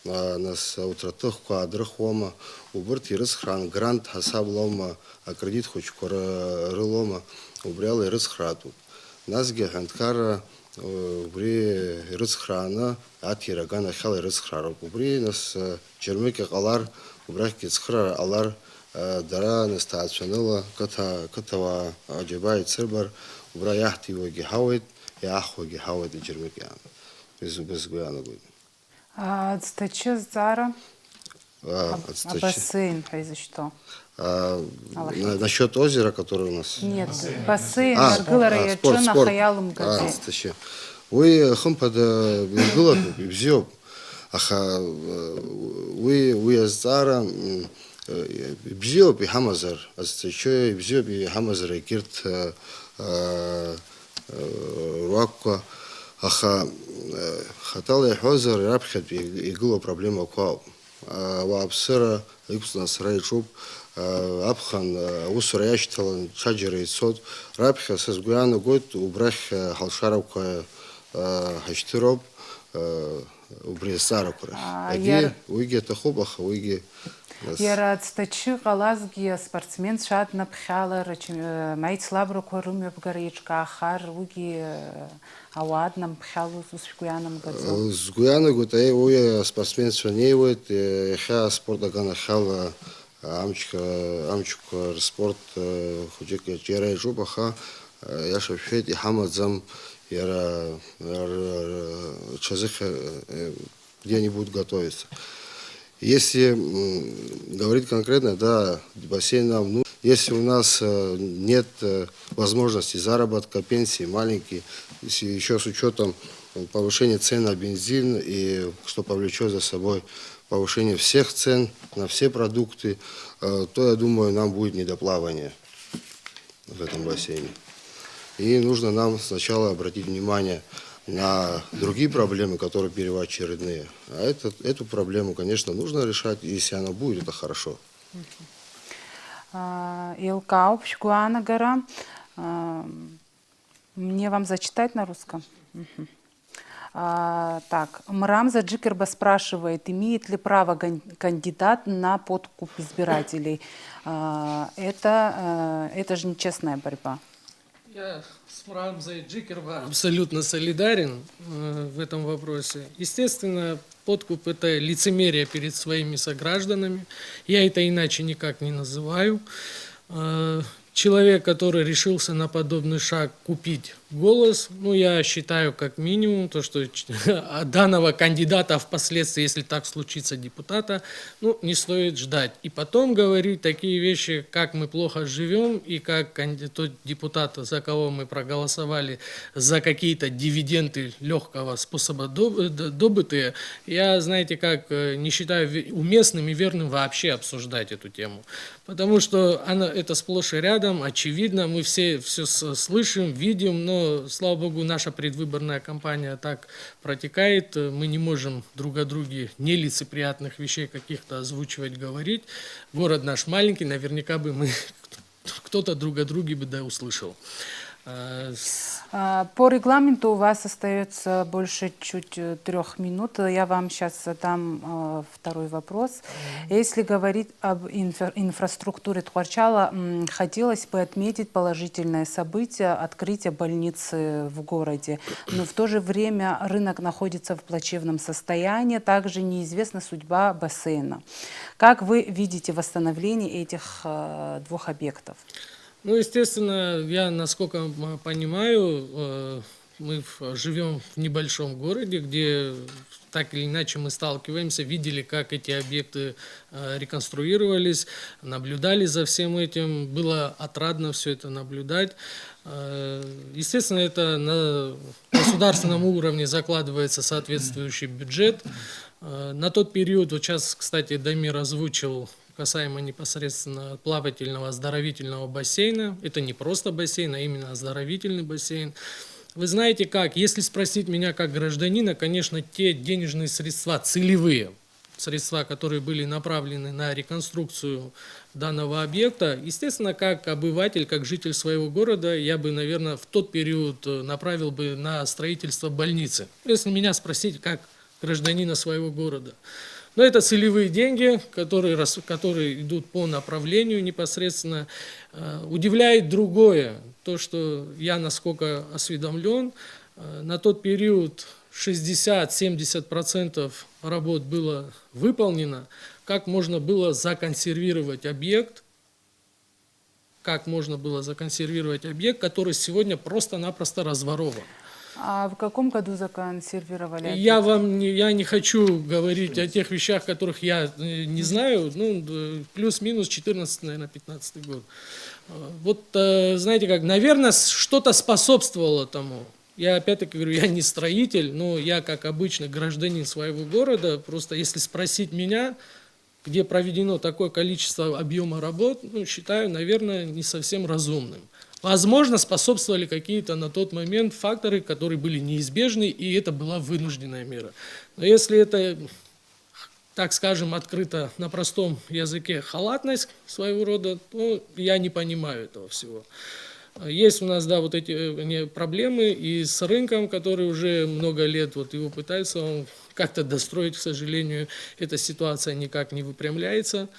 а, нас, ауҭраҭыхқәа аадырхуама, убырҭ ирыцхраан, грант ҳасабла аума, акредит хәыҷқәа ры-, рылома, убри ала ирыцхраатәуп. Насгьы аҳәынҭқарра убри ирыцхрааны аҭира аганахьала ирыцхраароуп. Убри, нас, џьармыкьа ҟалар, убрахьгьы ацхыраара ҟалар, дара, нас, ҭаацәаныла, қыҭа-, қыҭауаа аџьабаа еицырбар, убра иаҳҭиуагьы ҳауеит, иаахәогьы ҳауеит аџьармыкьа. Уи згәы, сгәы иаанагоит. А, аӡҭачы азҵаара? А, Аб-, аӡҭачы. Абасеин ҳәа изышьҭоу. А, Алахьынҵа. На-, насчёт озера, которое у нас? Нет, бассейн, А, аргылара а, спорт, иаҿын, аха спорт. А, иалымгаӡеит. Аӡҭачы. Уи, хымԥада, иргылатәуп, ибзиоуп. Аха, э, уи, уи азҵаара, м, э, ибзиоуп иҳамазар, аӡҭачы ибзиоуп иҳамазар егьырҭ, э, э, э, руакқәа. Аха, э, хаҭала иаҳәозар, раԥхьатәи игылоу проблемақәа ауп. Ауааԥсыра иқәҵны ацара иаҿуп, аԥхын аусура иашьҭалан ҽаџьара ицоит. Раԥхьа, са сгәы иаанагоит, убрахь ҳалшарақәа ҳашьҭыроуп, убри азҵаарақәа рахь. А, Егьи иара уигьы аҭахуп, аха уигьы нас. Иара аӡҭачы ҟалазгьы аспортсменцәа аднаԥхьалар, ачем-, аицлабрақәа рымҩаԥгара еиҿкаахар, уигьы Ауаа днамԥхьалоз ус шәгәы иаанамгаӡо? Э, сгәы иаанагоит, аи, уи аспортсменцәа неиуеит, э, иахьа аспорт аганахьала, э, амчқәа, амчқәа рспорт, э, хәыҷык иаҿиара иаҿуп, аха, э, иаша шәҳәеит, иҳамаӡам иара, р-, р-, р-, ҽазыхьа-, э, где они будут готовиться. Если, м, говорить конкретно, да, бассейн нам, ну, если у нас, э, нет, э, возможности заработка, пенсии маленькие, если ещё с учётом, э, повышения цен на бензин, и что повлечёт за собой повышение всех цен на все продукты, э, то, я думаю, нам будет не до плавания в этом бассейне. И нужно нам сначала обратить внимание на другие проблемы, которые первоочередные. А этот, эту проблему, конечно, нужно решать, и если она будет, это хорошо. Мгм. А, еилкаауп шәгәаанагара. А, мне вам зачитать на русском? Мгм. А, так, Мрамза Джикерба спрашивает, имеет ли право ган-, кандидат на подкуп избирателей. А, это, э, это же нечестная борьба. Я с Мрамзой Джикерба абсолютно солидарен, э, в этом вопросе. Естественно, подкуп — это лицемерие перед своими согражданами. Я это иначе никак не называю. Э, человек, который решился на подобный шаг, купить голос, ну, я считаю, как минимум, то, что ч-, а данного кандидата, а впоследствии, если так случится, депутата, ну, не стоит ждать. И потом говорить такие вещи, как мы плохо живём, и как канди-, тот депутат, за кого мы проголосовали, за какие-то дивиденды лёгкого способа доб-, э, д-, добытые, я, знаете как, э, не считаю ве-, уместным и верным вообще обсуждать эту тему. Потому что она, это сплошь и рядом, очевидно, мы все всё с-, слышим, видим, но, слава богу, наша предвыборная кампания так протекает, э, мы не можем друг о друге нелицеприятных вещей каких-то озвучивать, говорить. Город наш маленький, наверняка бы мы кто-то друг о друге бы да услышал. Э, с- А, по регламенту у вас остаётся больше чуть, э, трёх минут. Я вам щас задам, э, второй вопрос. Мгм. Если говорить об инфра-, инфраструктуре Тхуарчала, м, хотелось бы отметить положительное событие — открытие больницы в городе. Но в то же время рынок находится в плачевном состоянии, также неизвестна судьба бассейна. Как вы видите восстановление этих, э, двух объектов? Ну, естественно, я, насколько, м, понимаю, э, Мы в- живем в небольшом городе, где так или иначе мы сталкиваемся, видели, как эти объекты э, реконструировались, наблюдали за всем этим. Было отрадно все это наблюдать. Э, Естественно, это на государственном уровне закладывается соответствующий бюджет. Э, На тот период, вот сейчас, кстати, Дамир озвучил касаемо непосредственно плавательного оздоровительного бассейна. Это не просто бассейн, а именно оздоровительный бассейн. Вы знаете как, если спросить меня как гражданина, конечно, те денежные средства целевые, средства, которые были направлены на реконструкцию данного объекта, естественно, как обыватель, как житель своего города, я бы, наверное, в тот период э, направил бы на строительство больницы. Если меня спросить как гражданина своего города. Но это целевые деньги, которые, рас- которые идут по направлению непосредственно. Э, Удивляет другое, то, что я, насколько осведомлен, э, на тот период шестьдесят-семьдесят процентов работ было выполнено. Как можно было законсервировать объект, как можно было законсервировать объект, который сегодня просто-напросто разворован. А в каком году законсервировали? Я вам не, я не хочу говорить о тех вещах, которых я э, не знаю. Ну, плюс-минус четырнадцатый, наверное, пятнадцатый год. Э, Вот, э, знаете как, наверное, что-то способствовало тому. Я опять-таки говорю, я не строитель, но я как обычный гражданин своего города, просто если спросить меня, где проведено такое количество объема работ, ну, считаю, наверное, не совсем разумным. Возможно, способствовали какие-то на тот момент факторы, которые были неизбежны, и это была вынужденная мера. Но если это, так скажем, открыто на простом языке халатность своего рода, то я не понимаю этого всего. Есть у нас, да, вот эти э, не- проблемы и с рынком, который уже много лет вот его пытаются он как-то достроить, к сожалению, эта ситуация никак не выпрямляется.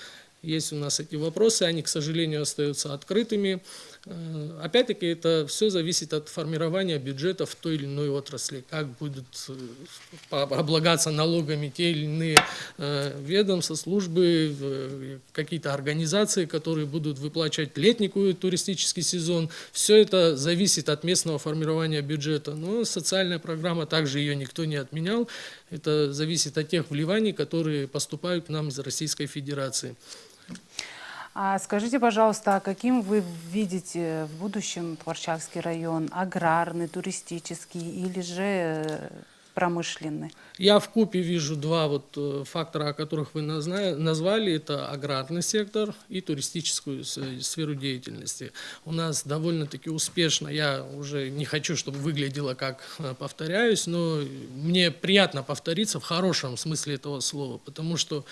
Есть у нас эти вопросы, они, к сожалению, остаются открытыми. Э, Опять-таки, это все зависит от формирования бюджета в той или иной отрасли, как будут э, по- облагаться налогами те или иные э, ведомства, службы, э, какие-то организации, которые будут выплачивать летний туристический сезон. Все это зависит от местного формирования бюджета. Но социальная программа, также ее никто не отменял. Это зависит от тех вливаний, которые поступают к нам из Российской Федерации. А скажите, пожалуйста, а каким вы видите в будущем Творчакский район? Аграрный, туристический или же э, промышленный? Я в купе вижу два вот э, фактора, о которых вы назна- назвали. Это аграрный сектор и туристическую с- сферу деятельности. У нас довольно-таки успешно, я уже не хочу, чтобы выглядело как э, повторяюсь, но мне приятно повториться в хорошем смысле этого слова, потому что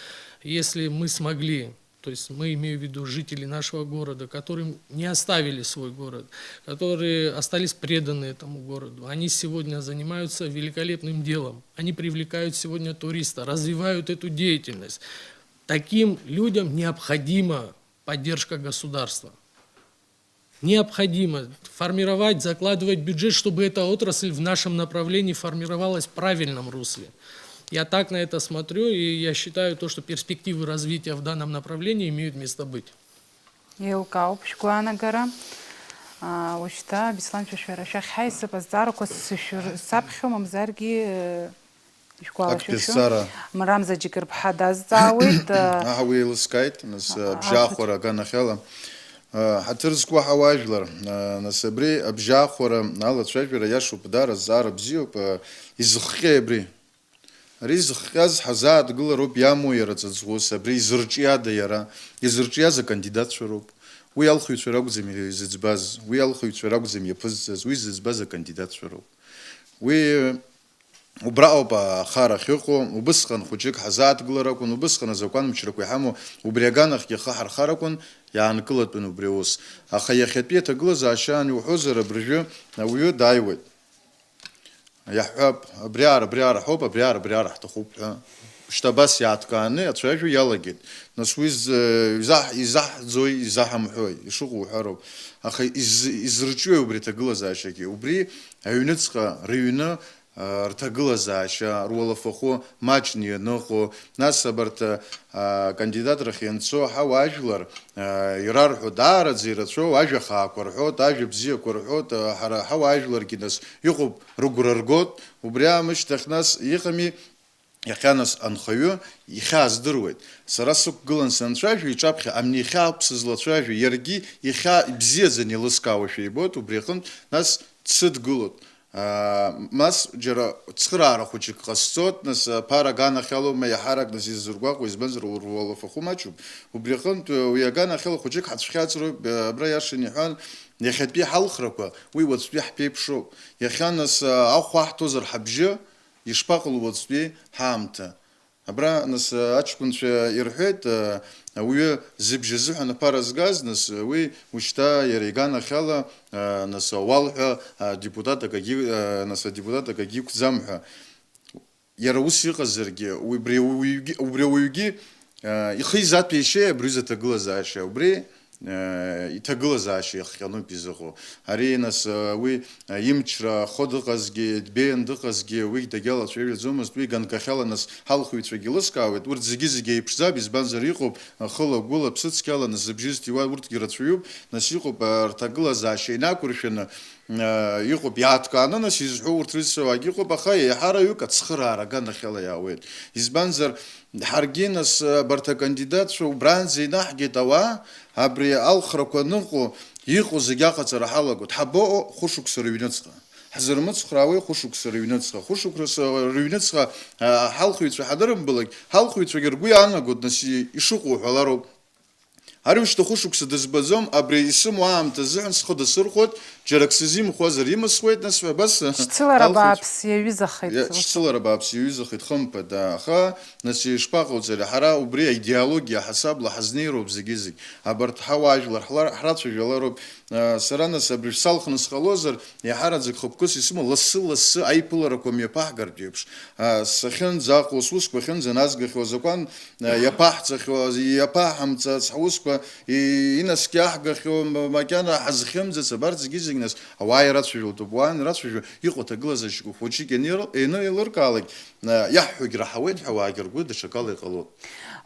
если мы смогли, то есть мы имею в виду жителей нашего города, которые не оставили свой город, которые остались преданы этому городу. Они сегодня занимаются великолепным делом. Они привлекают сегодня туриста, развивают эту деятельность. Таким людям необходима поддержка государства. Необходимо формировать, закладывать бюджет, чтобы эта отрасль в нашем направлении формировалась в правильном русле. Я так на это смотрю, и я считаю то, что перспективы развития в данном направлении имеют место быть. Еилкаауп шәгәаанагара. Аа, Ушьҭа, Беслан, шәа шәара шәахь ҳаисып азҵаарақәа сышәыр- саԥхьо, мамзаргьы э, Актәи ишәгәалашәыршәо. азҵаара. Мрамза Џьыкырԥҳа дазҵаауеит. Аҳ, уи еилыскааит, нас, абжьаахәара аганахьала. Ҳаҭыр зқәу ҳауаажәлар, нас, абри абжьаахәара алацәажәара иашоуп, даара азҵаара бзиоуп. Изыхҟьеи абри? Ари зыхҟьаз ҳазааҭгылароуп, иамоу иара ҵаҵӷәыс, абри изырҿиада иара? Изырҿиаз акандидатцәа роуп. Уи алхыҩцәа ракәӡам изыӡбаз, уи алхыҩцәа ракәӡам иаԥызҵаз, уи зыӡбаз акандидатцәа роуп. Уи убраҟоуп ахара ахьыҟоу, убысҟан хәыҷык ҳазааҭгылар акәын, убысҟан азакәан мчрақәа иҳамоу, убри аганахьгьы ахы ҳархар акәын, иаанкылатәын убри аус. Аха иахьатәи аҭагылазаашьа ан иуҳәозар, абыржәы ауаҩы дааиуеит. Иаҳҳәап, абриаара, абриаара ҳоуп, абриаара, абриаара ҳҭахуп ҳәа. Шьҭа абас иааҭкааны ацәажәо иалагеит. Нас уи з- изаҳ- изаҳӡои, изаҳамҳәои, ишыҟоу уҳәароуп. Аха из- изырҿиои убри аҭагылазаашьагьы? Убри аҩныҵҟа рыҩны рҭагылазаашьа, руалафахәы маҷны ианыҟоу, нас абарҭ, а, акандидат рахь ианцо ҳауаажәлар, а, ирарҳәо даараӡа ирацәоу, ажәа хаақәа рҳәоит, ажәа бзиақәа рҳәоит, а, ҳара ҳауаажәларгьы нас иҟоуп, рыгәра ргоит, убри аамышьҭахь нас иҟами, иахьа нас анхаҩы ихьаа здыруеит. Сара сықәгылан санцәажәо, иҿаԥхьа амни ихьаауп сызлацәажәо, иаргьы ихьаа ибзиаӡаны еилыскаауашәа ибоит, убри аҟынтә нас дсыдгылоит. Аа, нас џьара цхыраара хәыҷык ҟасҵоит, нас аԥара аганахьалоума иаҳарак нас изыргәаҟуа, избанзар, ур-, уалафахәы маҷуп. Убри аҟынтә, уи аганахьала хәыҷык ҳацәхьаҵроуп, абра иашан иҳәан, иахьатәи ҳалхрақәа, уи уаҵәтәи ҳԥеиԥшроуп. Иахьа нас, ахәы аҳҭозар ҳабжьы, ишԥаҟало уаҵәтәи ҳаамҭа? Абра, нас, аҷкәынцәа ирҳәеит, ауаҩы зыбжьы азыҳәан аԥара згаз, нас, уи ушьҭа иара иганахьала, нас, ауал ҳәа, адепутат акагьы, нас, адепутат акагьы иқәӡам ҳәа. Иара ус иҟазаргьы, убри ауаҩгьы, убри ауаҩгьы, ихы изаҭәеишьеи абри аҩыза аҭагылазаашьа, убри иҭагылазаашьа иахҟьаноуп изыҟоу. Ари, нас, уи имчра ахо дыҟазгьы, дбеиан дыҟазгьы, уигь дагьалацәажәаӡомызт, уи ганкахьала, нас, ҳалхыҩцәагьы лыскаауеит, урҭ зегьы-зегьы еиԥшӡам, избанзар, иҟоуп, хыла-гәыла, ԥсыцқьала, нас, зыбжьы зҭиуа урҭгьы рацәаҩуп, нас, иҟоуп, рҭагылазаашьа инақәыршәаны, иҟоуп, иааҭкааны, нас, изҳәо урҭ рыццауагь иҟоуп, аха еиҳараҩык ацхыраара аганахьала иаауеит. Избанзар, ҳаргьы, нас, абарҭ акандидатцәа убранӡа инаҳгеит ауаа, абри алхрақәа аныҟоу, иҟоу зегь аҟаҵара ҳалагоит. Ҳабоҟоу хәышықәса рыҩныҵҟа. Ҳзырмыцхраауеи хәышықәса рыҩныҵҟа? Хәышықәса рыҩныҵҟа, а, ҳалхыҩцәа ҳанырымбалак, ҳалхыҩцәагьы ргәы иаанагоит, нас, и-, ишыҟоу ҳәалароуп. Ари ушьҭа хәышықәса дызбаӡом, абри исымоу аамҭа азыҳәан схы дасырхәоит, џьарак сызимхуазар имысхуеит, нас ҳәа абас, Шьцылара алхыҩцәа бааԥс иаҩызахеит. Иа-, шьцылара бааԥс иаҩызахеит, хымԥада, аха, нас, ишԥаҟауҵари, ҳара убри аидеологиа ҳасабла ҳазнеироуп зегьы-зегь. Абарҭ ҳауаажәлар ҳла-, ҳрацәажәалароуп. А, сара, нас, абри шәсалхны сҟалозар, иаҳараӡак хықәкыс исымоу, лассы-лассы аиԥыларақәа мҩаԥаҳгартә еиԥш. А, сахьынӡаҟоу, сусқәа ахьынӡаназгахьоу азакәан, а, иаԥаҳҵахьоу, иаԥаҳамҵац, ҳусқәа и-, инаскьаҳгахьоу, м-, макьана ҳазхьымӡац, абарҭ зегьы-зегь, нас, ауаа ирацәажәалатәуп. Уаан ирацәажәо, иҟоу аҭагылазаашьа хәыҷык ианеир-, ианеилыркаалак, а, иаҳҳәогь раҳауеит ҳәа ауаагьы ргәы даҽакала иҟалоит.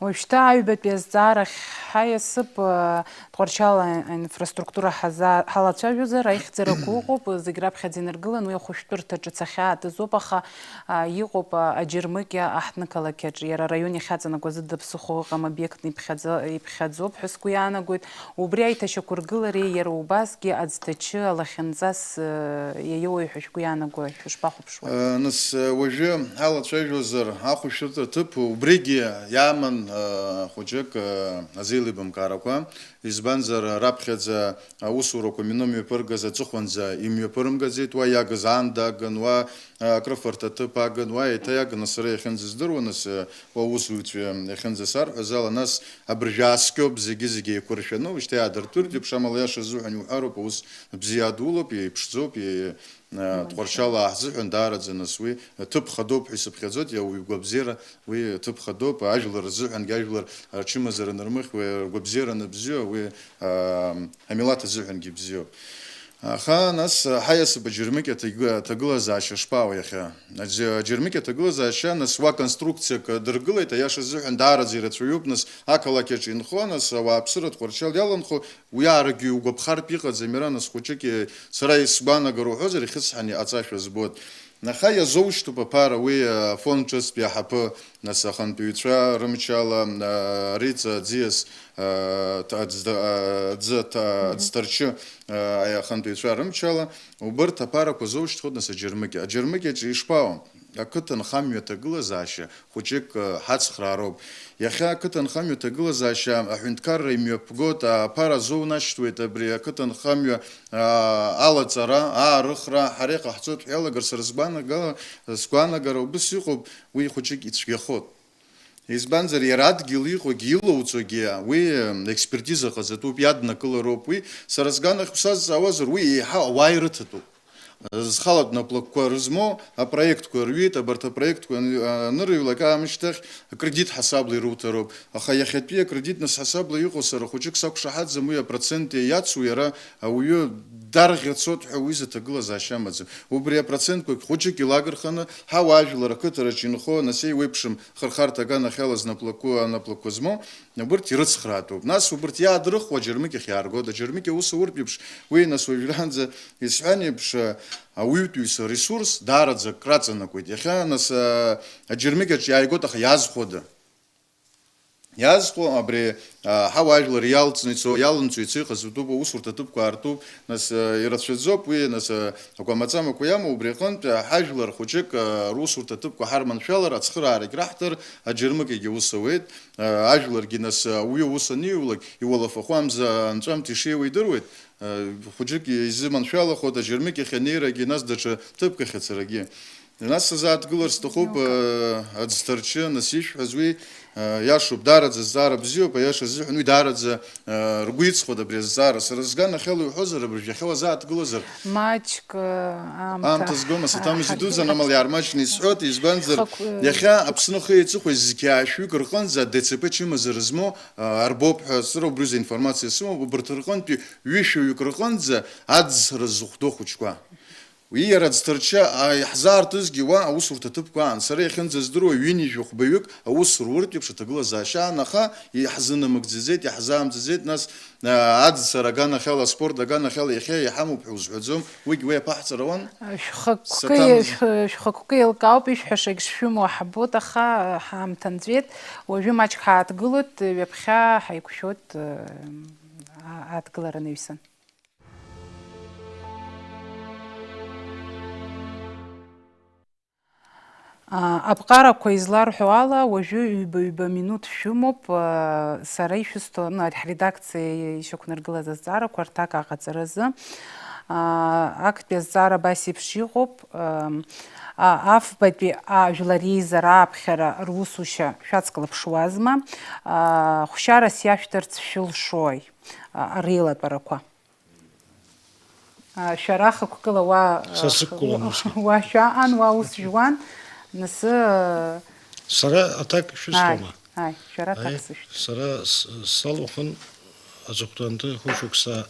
Уажәшьҭа аҩбатәи азҵаарахь ҳаиасып, э, Тҟәарчал аинфраструктура ҳаза-, ҳалацәажәозар, аихьӡарақәа ыҟоуп, зегь раԥхьаӡа инаргылан, уи ахәышәтәырҭаҿы цахьаатыз ауп, аха, а, иҟоуп, а, аџьармыкьа аҳҭнықалақь аҿы, иара араион иахьаҵанакуаз ыдыԥсыхәо ыҟам, объектны иԥхьаӡа-, иԥхьаӡоуп ҳәа сгәы иаанагоит. Убри аиҭашьақәыргылареи иара убасгьы аӡҭачы алахьынҵас, э, иаиоуеи ҳәа шәгәы иаанагои, шәышԥахәаԥшуеи? Э, нас, э, уажәы ҳалацәажәозар, ахәышәтәырҭа ҭыԥ убригьы иаман, э, хәыҷык, э, азеилибамкаарақәа, избанзар, раԥхьаӡа аусурақәа мҩаны мҩаԥыргаз аҵыхәанӡа имҩаԥырымгаӡеит, уа иагыз аанда агын, уа, э, акрыфарҭа ҭыԥ агын, уа еиҭа иагын, сара иахьынӡаздыруа, нас, э, уа аусзуҩцәа иахьынӡасарҳәаз ала, нас абыржәы ааскьоуп зегьы-зегьы еиқәыршәаны, уажәшьҭа иаадыртәыртә еиԥш, амала иаша азыҳәан иуҳәароуп, аус бзиа адулоуп, иеиԥшӡоуп, и-, Тҟәарчал ааҳзыҳәан даараӡа нас уи ҭыԥ хадоуп ҳәа исыԥхьаӡоит, иа-, уи гәабзиара, уи ҭыԥ хадоуп, ажәлар рзыҳәангьы, ажәлар рчымазара нырмыхьуа, ргәабзиара аныбзиоу, уи, аа, амилаҭ азыҳәангьы бзиоуп. Аха нас ҳаиасып аџьармыкьа аҭагы-, аҭагылазаашьа шԥаауа иахьа? Аџь-, аџьармыкьа аҭагылазаашьа нас уа конструкциак дыргылеит, аиаша азыҳәан даараӡа ирацәаҩуп, нас ақалақь аҿы инхо, нас ауааԥсыра Тҟәарчал иаланхо, Уи аарагьы иугәаԥхартә иҟаӡам, иара нас хәыҷык, сара исгәаанагар уҳәозар, ихьысҳаны иҟаҵашәа збоит. Аха иазоушьҭуп аԥара уи, афонд ҿыцтә иаҳаԥы, нас ахантәаҩцәа рымчала, а, Риҵа аӡиас, а, ҭ-, аӡ-, а, аӡы ҭ-, аӡҭарчы, а, ахантәаҩцәа рымчала, убырҭ аԥарақәа зоушьҭхоит нас аџьармыкьа. Аџьармыкьаҿы ишԥаауа? Ақыҭанхамҩа аҭагылазаашьа хәыҷык, э, ҳацхраароуп. Иахьа ақыҭанхамҩа аҭагылазаашьа аҳәынҭқарра имҩаԥгоит, аԥара азоунашьҭуеит абри ақыҭанхамҩа, аа, алаҵара, аарыхра, ҳара иҟаҳҵоит ҳәа иалагар, сара сгәаанагала, сгәаанагара убыс иҟоуп, уи хәыҷык ицәгьахоит. Избанзар, иара адгьыл иҟоугьы илоуҵогьы уи, э, експертиза ҟаҵатәуп, иаднакылароуп уи. Сара сганахь шәсазҵаауазар, уи еиҳа ауаа ирыҭатәуп. Зхалатә наплакқәа рызмоу апроектқәа рҩит, абарҭ апроектқәа ан-, анырыҩлак аамышьҭахь акредит ҳасабла ируҭароуп. Аха иахьатәи акредитныс ҳасабла иҟоу сара хәыҷык сақәшаҳаҭӡам, уи апроцент иацу иара ауаҩы дарӷьа цоит ҳәа уи зыҭагылазаашьа амаӡам. Убри апроцентқәагь хәыҷык илагарханы, ҳауаажәлар ақыҭараҿ инхо, нас еиуеиԥшым хырхарҭа аганахьала знаплакқәа, анаплакқәа змоу, убырҭ ирыцхраатәуп. Нас убырҭ иаадрыхуа аџьармыкьахь иааргоит. Аџьармыкьа аус ауртә еиԥш, уи нас уажәраанӡа исҳәан еиԥш, ауаҩытәыҩса ресурс даараӡа акраҵанакуеит. Иахьа, нас, а, аџьармыкьаҿ иааигоит, аха иаазхәода? Иаазхәо абри, а, ҳауаажәлар иалҵны ицо, иалымҵуа ицо иҟаз утәуп, аусурҭа ҭыԥқәа аартуп, нас, а, ирацәаӡоуп уи, нас, а, агәамаҵамақәа иамоу, убри аҟынтә, а, ҳажәлар хәыҷык, а, русурҭа ҭыԥқәа ҳарманшәалар, ацхыраарагь раҳҭар, аџьармыкьагьы ус ауеит, а, ажәларгьы, нас, а, уи аус аниулак, иуалафахәы амза анҵәамҭа ишеиуа идыруеит, Хәыҷык изыманшәалахоит, аџьармыкьа ахь анеирагьы, нас даҽа ҭыԥк ахь ацарагьы. Нас сазааҭгылар сҭахуп, Иука. Аӡҭарчы, нас ишәҳәаз уи, иашоуп, даараӡа зҵаара бзиоуп, аиаша азыҳәан уи даараӡа, ргәы иҵхоит абри азҵаара. Сара сганахьала иуҳәозар, абыржәы иахьа уазааҭгылазар? Маҷк, аамҭа Аамҭа згома, саҭамыз ҳа-, идуӡӡан, амала иаармаҷны исҳәоит, избанзар, Хақә-, иахьа Аԥсны ахи аҵыхәеи зқьи аашәҩык рҟынӡа ДЦП чымазара змоу, арбоуп ҳәа, сара убрыза информациа сымоуп, убарҭ рҟынтәи ҩышәаҩык рҟынӡа аӡсара зыхәҭоу ахәыҷқәа. Уи иара аӡҭарчы, а, иаҳзаартызгьы уа аусурҭа ҭыԥқәа аан. Сара иахьынӡаздыруа ҩынҩажәи хәбаҩык аус руартә еиԥш аҭагылазаашьа аан, аха иаҳзынамыгӡаӡеит, иаҳзаамӡаӡеит, нас, а, аӡсара аганахьала, аспорт аганахьала иахьа иҳамоуп ҳәа узҳәаӡом, уигь уи аԥаҳҵара уан. Шәхықәкы, Саҭамыз. шә-, шәхықәкы еилкаауп, ишәҳәашагь шәымоу ҳбоит, аха ҳаамҭа нҵәеит. Уажәы маҷк ҳааҭгылоит, ҩаԥхьа ҳаиқәшәоит, а-, аҭгылара наҩсан. А, аԥҟарақәа изларҳәо ала, уажәы ҩба-ҩба минуҭ шәымоуп, а, сара ишәысҭо, ну, ари ҳредакциа ишьақәнаргылаз азҵаарақәа рҭак аҟаҵаразы. А, актәи азҵаара абас еиԥш иҟоуп, ам, а, афбатәи ажәлар реизара ааԥхьара русушьа шәацклаԥшуазма? А, хәшьарас иашәҭарц шәылшои, а, реилатәарақәа? А, шәара хықәкыла уа, Са а, сықәгылан уа, усгьы. Уа шәаан, уа ус жәуан, нас, а, Сара аҭак шәысҭома? Ааи, ааи, шәара аҭак Аи, сышәҭ. Сара с-, салахәын аҵыхәтәантәи хәышықәса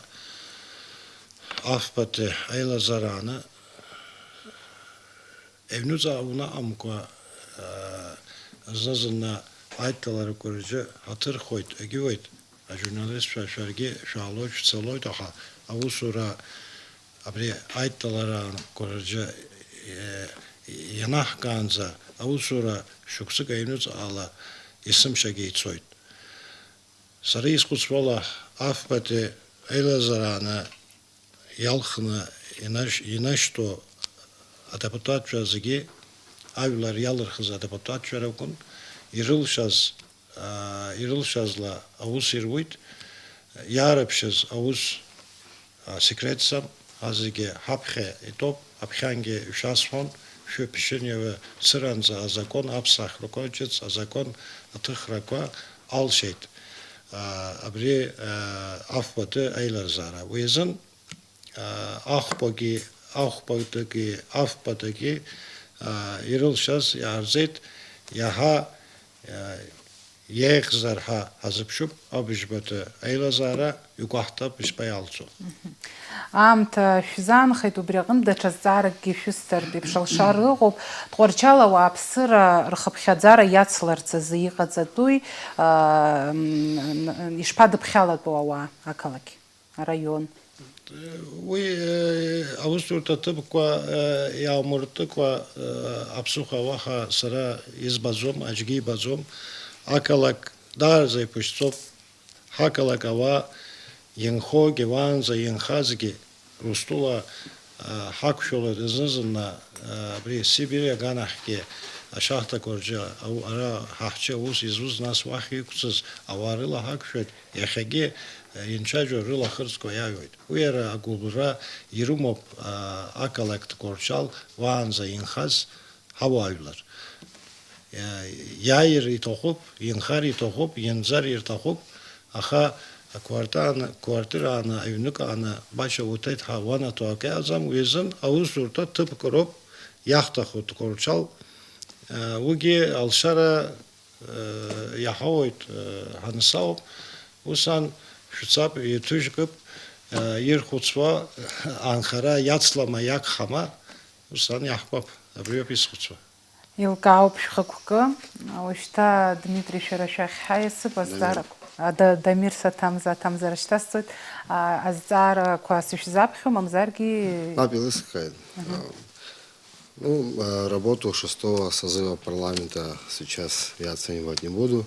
афбатәи аилазарааны Аҩнуҵҟа унаҟамкәа, аа, зны-зынла аидтәаларақәа рҿы ҳаҭырхуеит, егьиуеит, ажурналистцәа шәаргьы шәаалоит, шәцалоит, аха аусура абри аидтәаларақәа рҿы, е, ианаҳкаанӡа аусура шықәсык аҩнуҵҟала есымшагьы ицоит. Сара исхәыцуала, афбатәи аилазарааны иалхны инаш-, инашьҭоу адепутатцәа зегьы, ажәлар иалырхыз адепутатцәа ракәын, ирылшаз, аа, ирылшазла аус ируит, иаарыԥшыз аус, аа, секретӡам, азегьы ҳаԥхьа итәоуп, аԥхьангьы ишәасҳәон, шәы ԥшьынҩажәа цыранӡа азакәан аԥсахрақәа ҿыц азакәан аҭыхрақәа алшеит, аа, абри, аа, афбатәи аиларзаара. Уи азын, аа, ахәбагьы, ахәбатәигьы, афбатәигьы, аа, ирылшаз иаарҵеит, иаҳа, аа, иеиӷьзар ҳәа ҳазыԥшуп, абыжьбатәи аилазаара игәаҳҭап, ишԥаиалҵуа. Мгм. Аамҭа шәзаанхеит, убри аҟынтә даҽа зҵааракгьы шәысҭартә еиԥш алшара ыҟоуп. Тҟәарчал ауааԥсыра рхыԥхьаӡара иацларц азы иҟаҵатәуи, аа, м, н-, н-, ишԥадыԥхьалатәу ауаа ақалақь? Араион. Уи, э, аусурҭа ҭыԥқәа, э, иаумыртыкәа, э, аԥсыхәа уаҳа сара избаӡом, аӡәгьы ибаӡом. Ақалақь даараӡа иԥышәҵоуп. Ҳақалақь ауаа инхогьы, уаанӡа инхазгьы, Урыстәыла, э, ҳақәшәалоит зны-зынла, э, абри Сибири аганахьгьы ашахтақәа рҿы, ау-, ара ҳахьча аус изуз, нас уахь иқәцаз ауаа рыла ҳақәшәоит. Иахьагьы, э, инцәажәо рылаӷырӡқәа иаҩуеит. Уи иара агәыбылра ирымоуп, аа, ақалақь Тҟәарчал уаанӡа инхаз ҳауаажәлар. Иа-, иааир иҭахуп, инхар иҭахуп, инҵәар иҭахуп, аха, Аквартираны, квартираны, аҩнык ааны баша уҭеит ҳәа уанаҭо акы иаӡам, уи азын аусурҭа ҭыԥк роуп иаҳҭаху Тҟәарчал, уигьы алшара иаҳауеит, ҳанасауп, ус ан шәцап, еиҭужькып, ирхәыцуа анхара иацлама, иагхама, ус ан иаҳкуап, абриоуп исхәыцуа. Еилкаауп шәхықәкы. Уажәшьҭа, Дмитри, шәара шәахь ҳаиасып, Дамир. Азҵаарақәа. А, Да-, Дамир саҭамза, аҭамзара шьҭасҵоит. А, азҵаарақәа сышәзаԥхьо, мамзаргьы. Мап, илысхааит. Мгм. А, ну, а, работу шестого созыва парламента сейчас я оценивать не буду.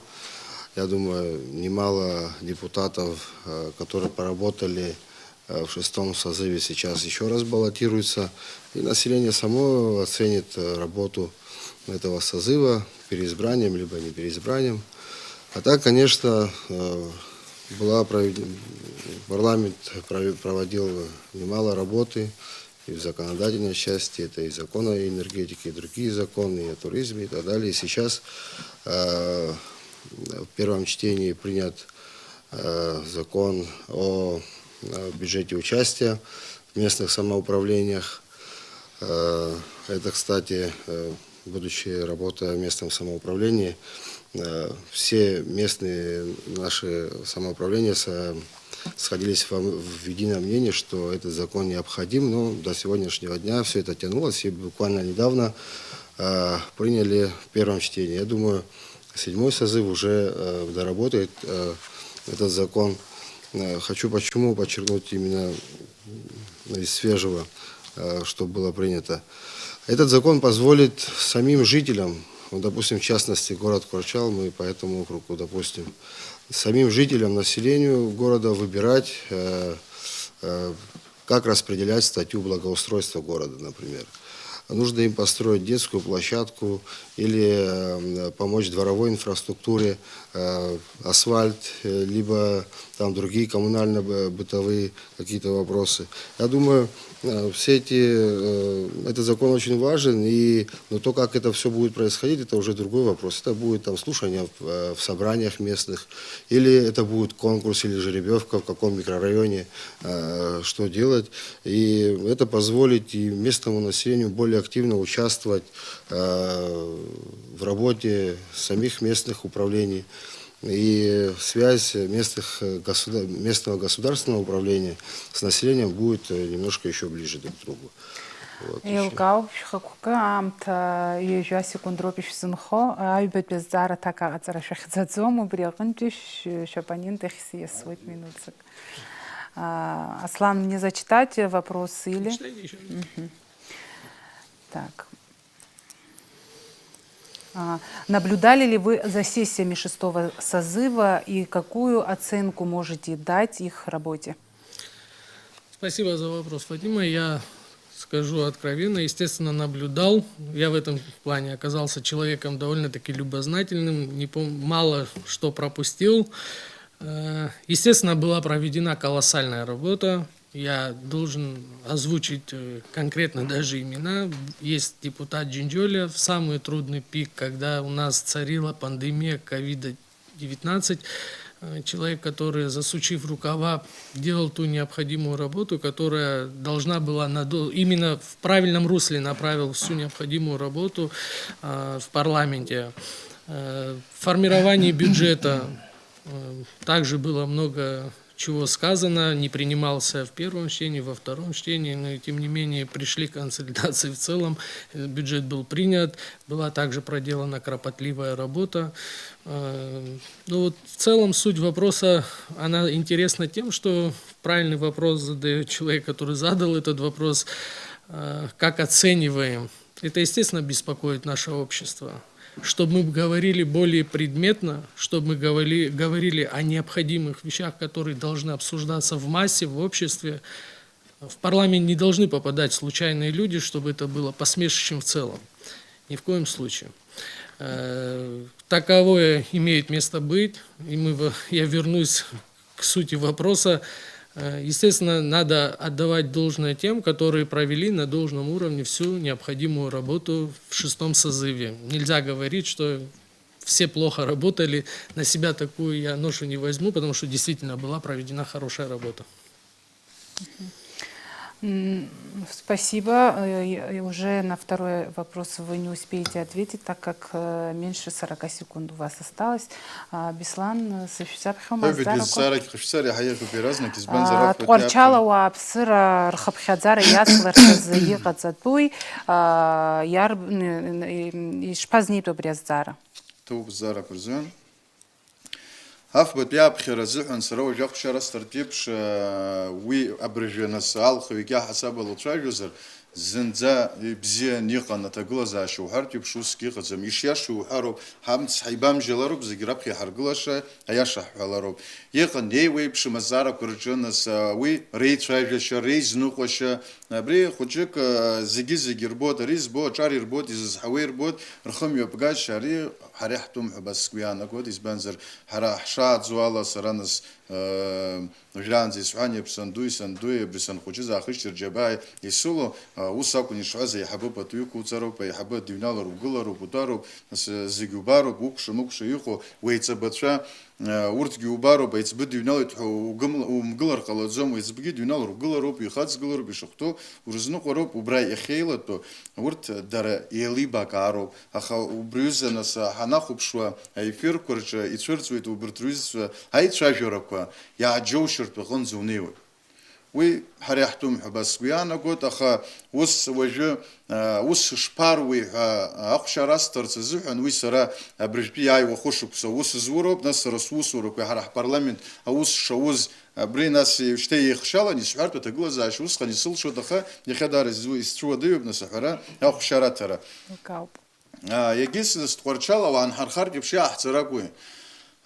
Я думаю, немало депутатов, а, которые поработали э, в шестом созыве сейчас ещё раз баллотируется. И население само оценит, э, работу этого созыва переизбранием либо не переизбранием. А так, конечно, э, была проведен-, парламент прове-, проводил немало работы и в законодательной части, это и закон о энергетике, и другие законы, и о туризме, и так далее. И сейчас, э, в первом чтении принят э, закон о, э, бюджете участия в местных самоуправлениях. Э, это, кстати, э, будучи работая в местном самоуправлении, э, все местные наши самоуправления со-, сходились во м-, в едином мнении, что этот закон необходим, но до сегодняшнего дня всё это тянулось, и буквально недавно, э, приняли в первом чтении. Я думаю, седьмой созыв уже, э, доработает, э, этот закон. Э, хочу почему подчеркнуть именно, м, из свежего, э, что было принято. Этот закон позволит самим жителям, вот, допустим, в частности, город Тҟәарчал, мы по этому округу, допустим, самим жителям, населению города выбирать, э, э, как распределять статью благоустройства города, например. Нужно им построить детскую площадку или, э, помочь дворовой инфраструктуре, э, асфальт, э, либо там другие коммунально-бы-, бытовые какие-то вопросы. Я думаю, э, все эти, э, этот закон очень важен, и, но то, как это всё будет происходить, это уже другой вопрос. Это будет там слушание в, э, в собраниях местных, или это будет конкурс или жеребьёвка, в каком микрорайоне, э, что делать. И это позволит и местному населению более активно участвовать, э, в работе самих местных управлений. И связь местных, э, государ-, местного государственного управления с населением будет, э, немножко ещё ближе друг к другу. Вот, ещё. Еилкаауп, шәхықәкы аамҭа ҩажәа секунд роуп ишәзынхо. Аҩбатәи азҵаара аҭак аҟаҵара шәахьӡаӡом, убри аҟынтәи шә-, шәоппонент ахь сиасуеит минуҭк. А, Аслан, мне зачитать вопрос или? Зачитайте ещё. Мгм. Так. А, наблюдали ли вы за сессиями шестого созыва и какую оценку можете дать их работе? Спасибо за вопрос, Фатима. Я скажу откровенно, естественно, наблюдал. Я в этом плане оказался человеком довольно-таки любознательным, не пом-, мало что пропустил. Э, естественно, была проведена колоссальная работа. Я должен озвучить, э, конкретно даже имена. Есть депутат Джинджоли. В самый трудный пик, когда у нас царила пандемия ковида девятнадцать, э, человек, который, засучив рукава, делал ту необходимую работу, которая должна была надо-, именно в правильном русле направил всю необходимую работу, э, в парламенте. Э, в формировании бюджета, э, также было много чего сказано, не принимался в первом чтении, во втором чтении, но и тем не менее пришли к консолидации в целом, э, бюджет был принят, была также проделана кропотливая работа. Э, ну вот в целом суть вопроса, она интересна тем, что правильный вопрос задаёт человек, который задал этот вопрос, э, как оцениваем. Это, естественно, беспокоит наше общество. Чтобы мы говорили более предметно, чтобы мы говорили, говорили о необходимых вещах, которые должны обсуждаться в массе, в обществе. В парламент не должны попадать случайные люди, чтобы это было посмешищем в целом. Ни в коем случае. Э, таковое имеет место быть, и мы в-, я вернусь к сути вопроса. Э, естественно, надо отдавать должное тем, которые провели на должном уровне всю необходимую работу в шестом созыве. Нельзя говорить, что все плохо работали, на себя такую я ношу не возьму, потому что действительно была проведена хорошая работа. М, Спасибо. Э, и- и Уже на второй вопрос вы не успеете ответить, так как э, меньше сорока секунд у вас осталось. А, Беслан, э, сышәзаԥхьома Ҳәа бедуи азҵаарақәа. зҵаарагь ҟашәҵар иаҳа еиӷьуп иаразнак, избанзар, А, афбатәи Тҟәарчала аԥхьа ауааԥсыра рхыԥхьаӡара иацларц азы иҟаҵатәуи, а, иарб-, н- н- ишԥазнеитәу абри азҵаара? Ҭоуп зҵаарақәа рзы. Афбатәи аԥхьара азыҳәан сара уажә ахәшьара сҭартә еиԥш, уи абыржәы нас алхаҩгьы аҳасаб алацәажәозар, зынӡа ибзиан иҟан аҭагылазаашьа уҳәартә еиԥш усгьы ыҟаӡам. Ишиашоу уҳәароуп, ҳамц ҳаибамжьалароуп, зегь раԥхьа иҳаргылаша аиаша ҳҳәалароуп. Иҟан еиуеиԥшым азҵаарақәа рҿы нас, уи реицәажәашьа, реизныҟәашьа, абри хәыҷык, зегьы-зегь ирбоит, ари збо аҿар ирбоит, изызҳауа ирбоит, рхымҩаԥгашьа, ари ҳара иаҳтәым ҳәа абас сгәы иаанагоит, избанзар, ҳара ҳшааӡо ала, сара нас, э, уажәраанӡа исҳәан, иаԥсандуи сандуи, абри санхәыҷыз аахыччар џьабаа исыло, э, ус акәын ишҳәаз, аиҳабы пату иқәуҵароуп, аиҳабы дыҩналар угылароуп, утәароуп, нас, э, зегь убароуп, укәша-мыкәша иҟоу, уеиҵабацәа, э, урҭгьы убароуп, аиҵбы дыҩналеит ҳәа угымла-, умгылар ҟалаӡом, уеиҵбгьы дыҩналар угылароуп, ихаҵгылароуп, ишахәҭоу урызныҟәароуп, убра иахьеилатәоу, урҭ дара еилибакаароуп. Аха убри аҩыза нас ҳанахәаԥшуа, аефирқәа рҿы ицәырҵуеит убарҭ рҩызцәа аицәажәарақәа, иааџьоушьартә аҟынӡа унеиуеит. Уи ҳара иаҳтәым ҳәа абас сгәы иаанагоит, аха ус уажәы, а, ус шԥаруеи ҳәа ахәшьара асҭарц азыҳәан, уи сара абыржәтәи иааиуа хәышықәса аус зуроуп, нас сара сусурақәеи ҳара ҳпарламент аус шауз абри, нас, шьҭа еихшьалан исҳәартә аҭагылазаашьа усҟан исылшоит, аха иахьа даара изу-, исцәуадаҩуп, нас, аҳәара ахәшьара аҭара. Еилкаауп. Аа, егьыс, нас, Тҟәарчал ауаа нҳархартә еиԥш иааҳҵар акәуи?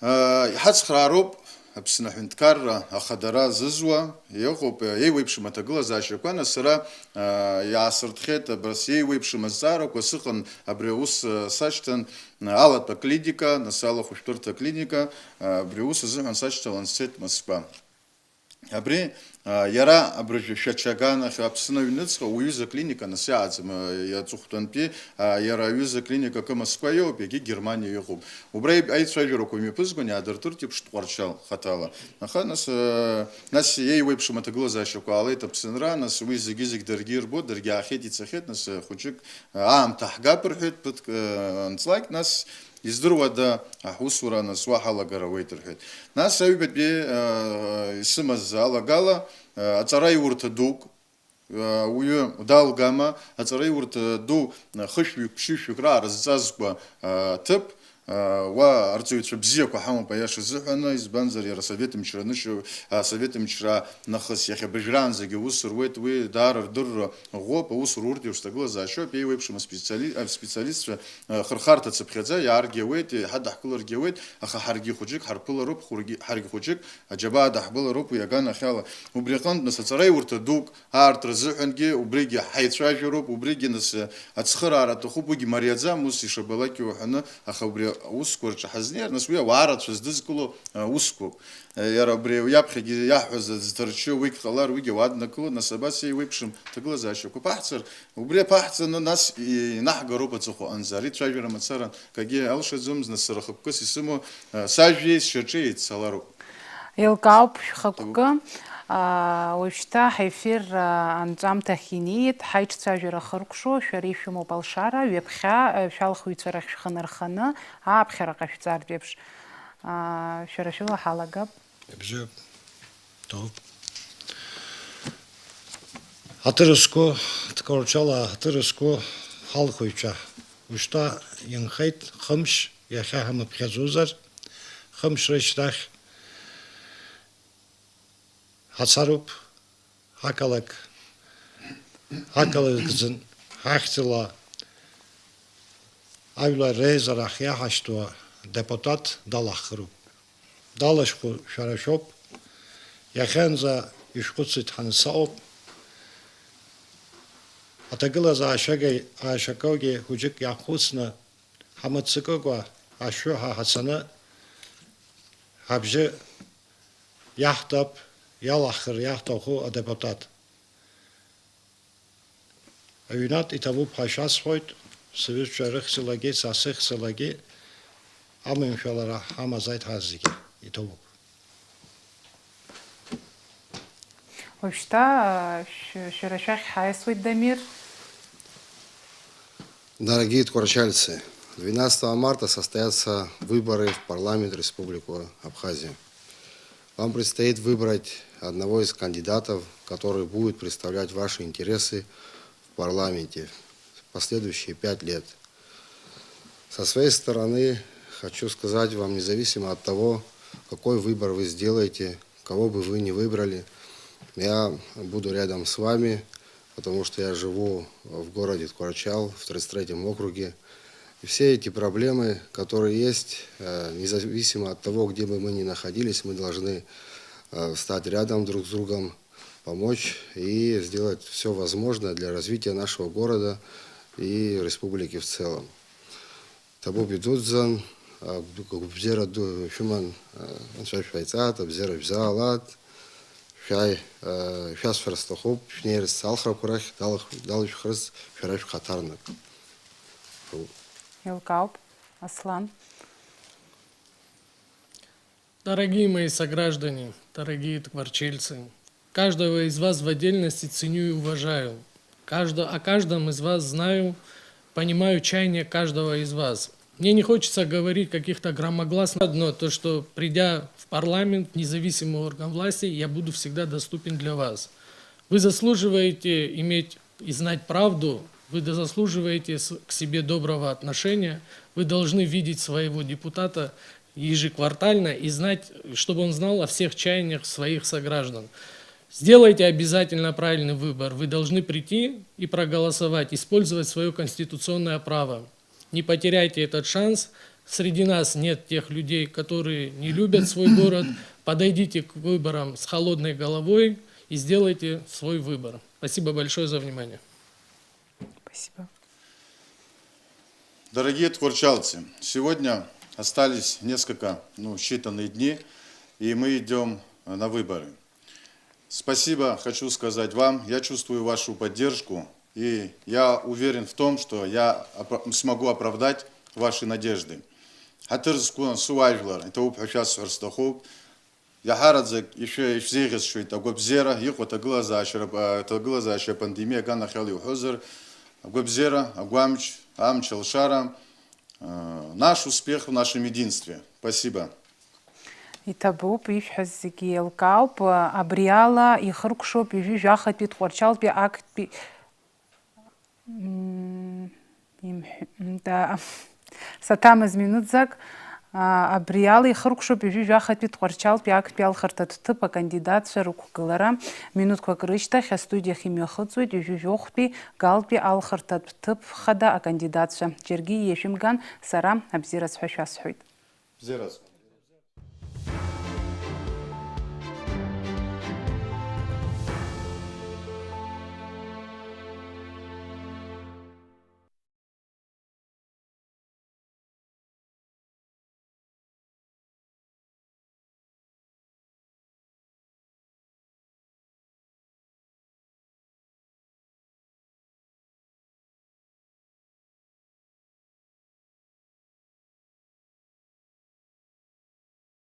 Аа, иҳацхраароуп Аԥсны аҳәынҭқарра ахадара зызуа, иҟоуп, еиуеиԥшым аҭагылазаашьақәа, нас сара, аа, иаасыртхеит абас еиуеиԥшым азҵаарақәа, сыҟан абри аус, аа, сашьҭан, аа, алатәа клиника, нас алахәышәтәырҭа клиника, аа, абри аус азыҳәан сашьҭалан сцеит Москва. Абри, а, иара абыржәы Шәача аганахь Аԥсны аҩныҵҟа уҩыза клиника нас иааӡам, а, аҵыхәтәантәи, а, иара аҩыза клиника акы Москва иоуп, егьи Германиа иҟоуп. Убра иб-, аицәажәарақәа мҩаԥызгон, иаадыртырт еиԥш Тҟәарчал хаҭала. Аха нас, а, нас еиуеиԥшым аҭагылазаашьақәа аалеит Аԥсынра, нас уи зегьы-зегь даргьы ирбоит, даргьы аахьеит, ицахьеит, нас, а, хәыҷык, а, аамҭа ҳгап рҳәеит, ԥыҭк, а, анҵлак, нас Издыруада, аҳусура анысуа ҳалагар ауеит, рҳәеит. Нас аҩбатәи, э, исымаз алагала, э, аҵараиурҭа дук, э, уаҩы далгама, аҵараиурҭа ду, э, хышәҩык, ԥшьышәҩык раара зҵазкуа, э, ҭыԥ, э, уа арҵаҩцәа бзиақәа ҳамоуп, аиаша азыҳәаны, избанзар, иара асовет мчра анышьо-, асовет мчра нахыс иахьа абыржәраанӡагьы аус руеит, уи даара рдырра ӷәӷәоуп, аус руртә еиԥш ҭагылазаашьоуп, еиуеиԥшым аспециали-, аспециалистцәа Хырхарҭа цыԥхьаӡа иааргьы ауеит, еиҳа даҳԥыларгьы ауеит, аха ҳаргьы хәыҷык ҳарԥылароуп, ҳаргьы хәыҷык аџьабаа даҳбылароуп уи аганахьала. Убри аҟынтә, нас, аҵараиурҭа дук аартра азыҳәангьы убригьы ҳаицәажәароуп, убригьы, нас, ацхыраара аҭахуп, уигьы мариаӡам, ус ишабалакьоу уҳәаны, аха убри аусқәа рҿы ҳазнеир, нас, уи ауаа рацәа здызкыло, а, усқәоуп. Иара убри уи аԥхьагьы иаҳҳәаз аӡҭарчы уигь ҟалар, уигьы ауаа днакыло, нас, абас еиуеиԥшым ҭагылазаашьақәа ԥаҳҵар, Убри аԥаҳҵаны, нас, инаҳгароуп аҵыхәа аҟынӡа. Ари цәажәара мацаран, акгьы алшаӡом, зны сара хықәкыс исымоу, а, сажәеи сшьаҿеи еиццалароуп. Еилкаауп шәхықәкы. Аа, уажәшьҭа ҳефир, аа, анҵәамҭахь инеит, ҳаиҿцәажәара хыркәшо, шәара ишәымоуп алшара, ҩаԥхьа, аа, шәалхыҩцәа рахь шәхы нарханы, ааԥхьара ҟашәҵартә еиԥш, аа, шәара шәыла ҳалагап. Ибзиоуп. Ҭоуп. Ҳаҭыр зқәу, Тҟәарчал ҳаҭыр зқәу ҳалхыҩцәа, ушьҭа инхеит хымш, иахьа ҳамыԥхьаӡозар, хымш рышьҭахь ҳацароуп, ҳақалақь, ҳақалақь зын ҳахьӡала ажәлар реизара ҳиаҳашьҭуа адепутат далаҳхыроуп. Далашьхәу шәара шәоуп. Иахьанӡа ишәхәыцит ҳанасаҟоуп. Аҭагылазаашьагьы, аашьақәагьы хәыҷык иаҳхәыцны, ҳамыццакыкәа ашәы ҳа ҳацаны ҳабжьы иаҳҭап, иалаҳхыр иаҳҭаху адепутат. Аҩнатә иҭабуп ҳәа шәасҳәоит, сыҩызцәа рыхьӡалагьы, са сыхьӡалагьы, Аманшәалара ҳамазааит ҳазегьы, иҭабуп. Уажәшьҭа шәара шәахь ҳаиасуеит, Дамир. Дорогие тхуарчальцы, двенадцатого марта состоятся выборы в парламент Республики Абхазия. Вам предстоит выбрать одного из кандидатов, который будет представлять ваши интересы в парламенте в последующие пять лет. Со своей стороны хочу сказать вам, независимо от того, какой выбор вы сделаете, кого бы вы ни выбрали, я буду рядом с вами, потому что я живу в городе Тхуарчал, в тридцать третьем округе. И все эти проблемы, которые есть, э, независимо от того, где бы мы ни находились, мы должны э, встать рядом друг с другом, помочь и сделать все возможное для развития нашего города и республики в целом. Ҭабуп идуӡӡан, агәабзиара ду шәыман, анцәа шәаиҵаат, абзиара шәзаалаат, шәааи, шәасҳәар сҭахуп, шәнеирц алхрақәа рахь, далышәхырц шәара шәхаҭарнак. Еилкаауп, Аслан. Дорогие мои сограждане, дорогие тхварчельцы, каждого из вас в отдельности ценю и уважаю. Каждо, о каждом из вас знаю, понимаю чаяние каждого из вас. Мне не хочется говорить каких-то громогласных, но то, что придя в парламент, в независимый орган власти, я буду всегда доступен для вас. Вы заслуживаете иметь и знать правду, вы заслуживаете к себе доброго отношения, вы должны видеть своего депутата ежеквартально и знать, чтобы он знал о всех чаяниях своих сограждан. Сделайте обязательно правильный выбор. Вы должны прийти и проголосовать, использовать свое конституционное право. Не потеряйте этот шанс. Среди нас нет тех людей, которые не любят свой город. Подойдите к выборам с холодной головой и сделайте свой выбор. Спасибо большое за внимание. Спасибо. Дорогие тхуарчалцы, сегодня остались несколько, ну, считанные дни, и мы идем на выборы. Спасибо хочу сказать вам. Я чувствую вашу поддержку, и я уверен в том, что я смогу оправдать ваши надежды. Ҳаҭыр зқәу ансуа ажәлар, иҭабуп ҳәа шәасҳәар сҭахуп. Иаҳараӡак ишәзеиӷьасшьоит агәабзиара, иҟоу аҭагылазаашьа апандемиа аганахьала иуҳәозар, агәабзиара, агәамч, амч алшара, наш успех в нашем единстве. Спасибо. Иҭабуп, ишәҳәаз зегьы еилкаауп. Абри ала ихыркәшоуп ҩажәи жәахатәи Тҟәарчалтәи актәи Саҭамыз минуҭӡак. Абри ала ихыркәшоуп ҩажәи жәахатәи Тҟәарчалтәи актәи алхырҭатә ҭыԥ акандидатцәа рықәгылара. Минуҭқәак рышьҭахь астудиахь имҩахыҵуеит ҩажәи жәохәтәи Галтәи алхырҭатә ҭыԥ хада акандидатцәа. Џьаргьы ииашәымган, сара абзиараз ҳәа шәасҳәоит. Бзиараз.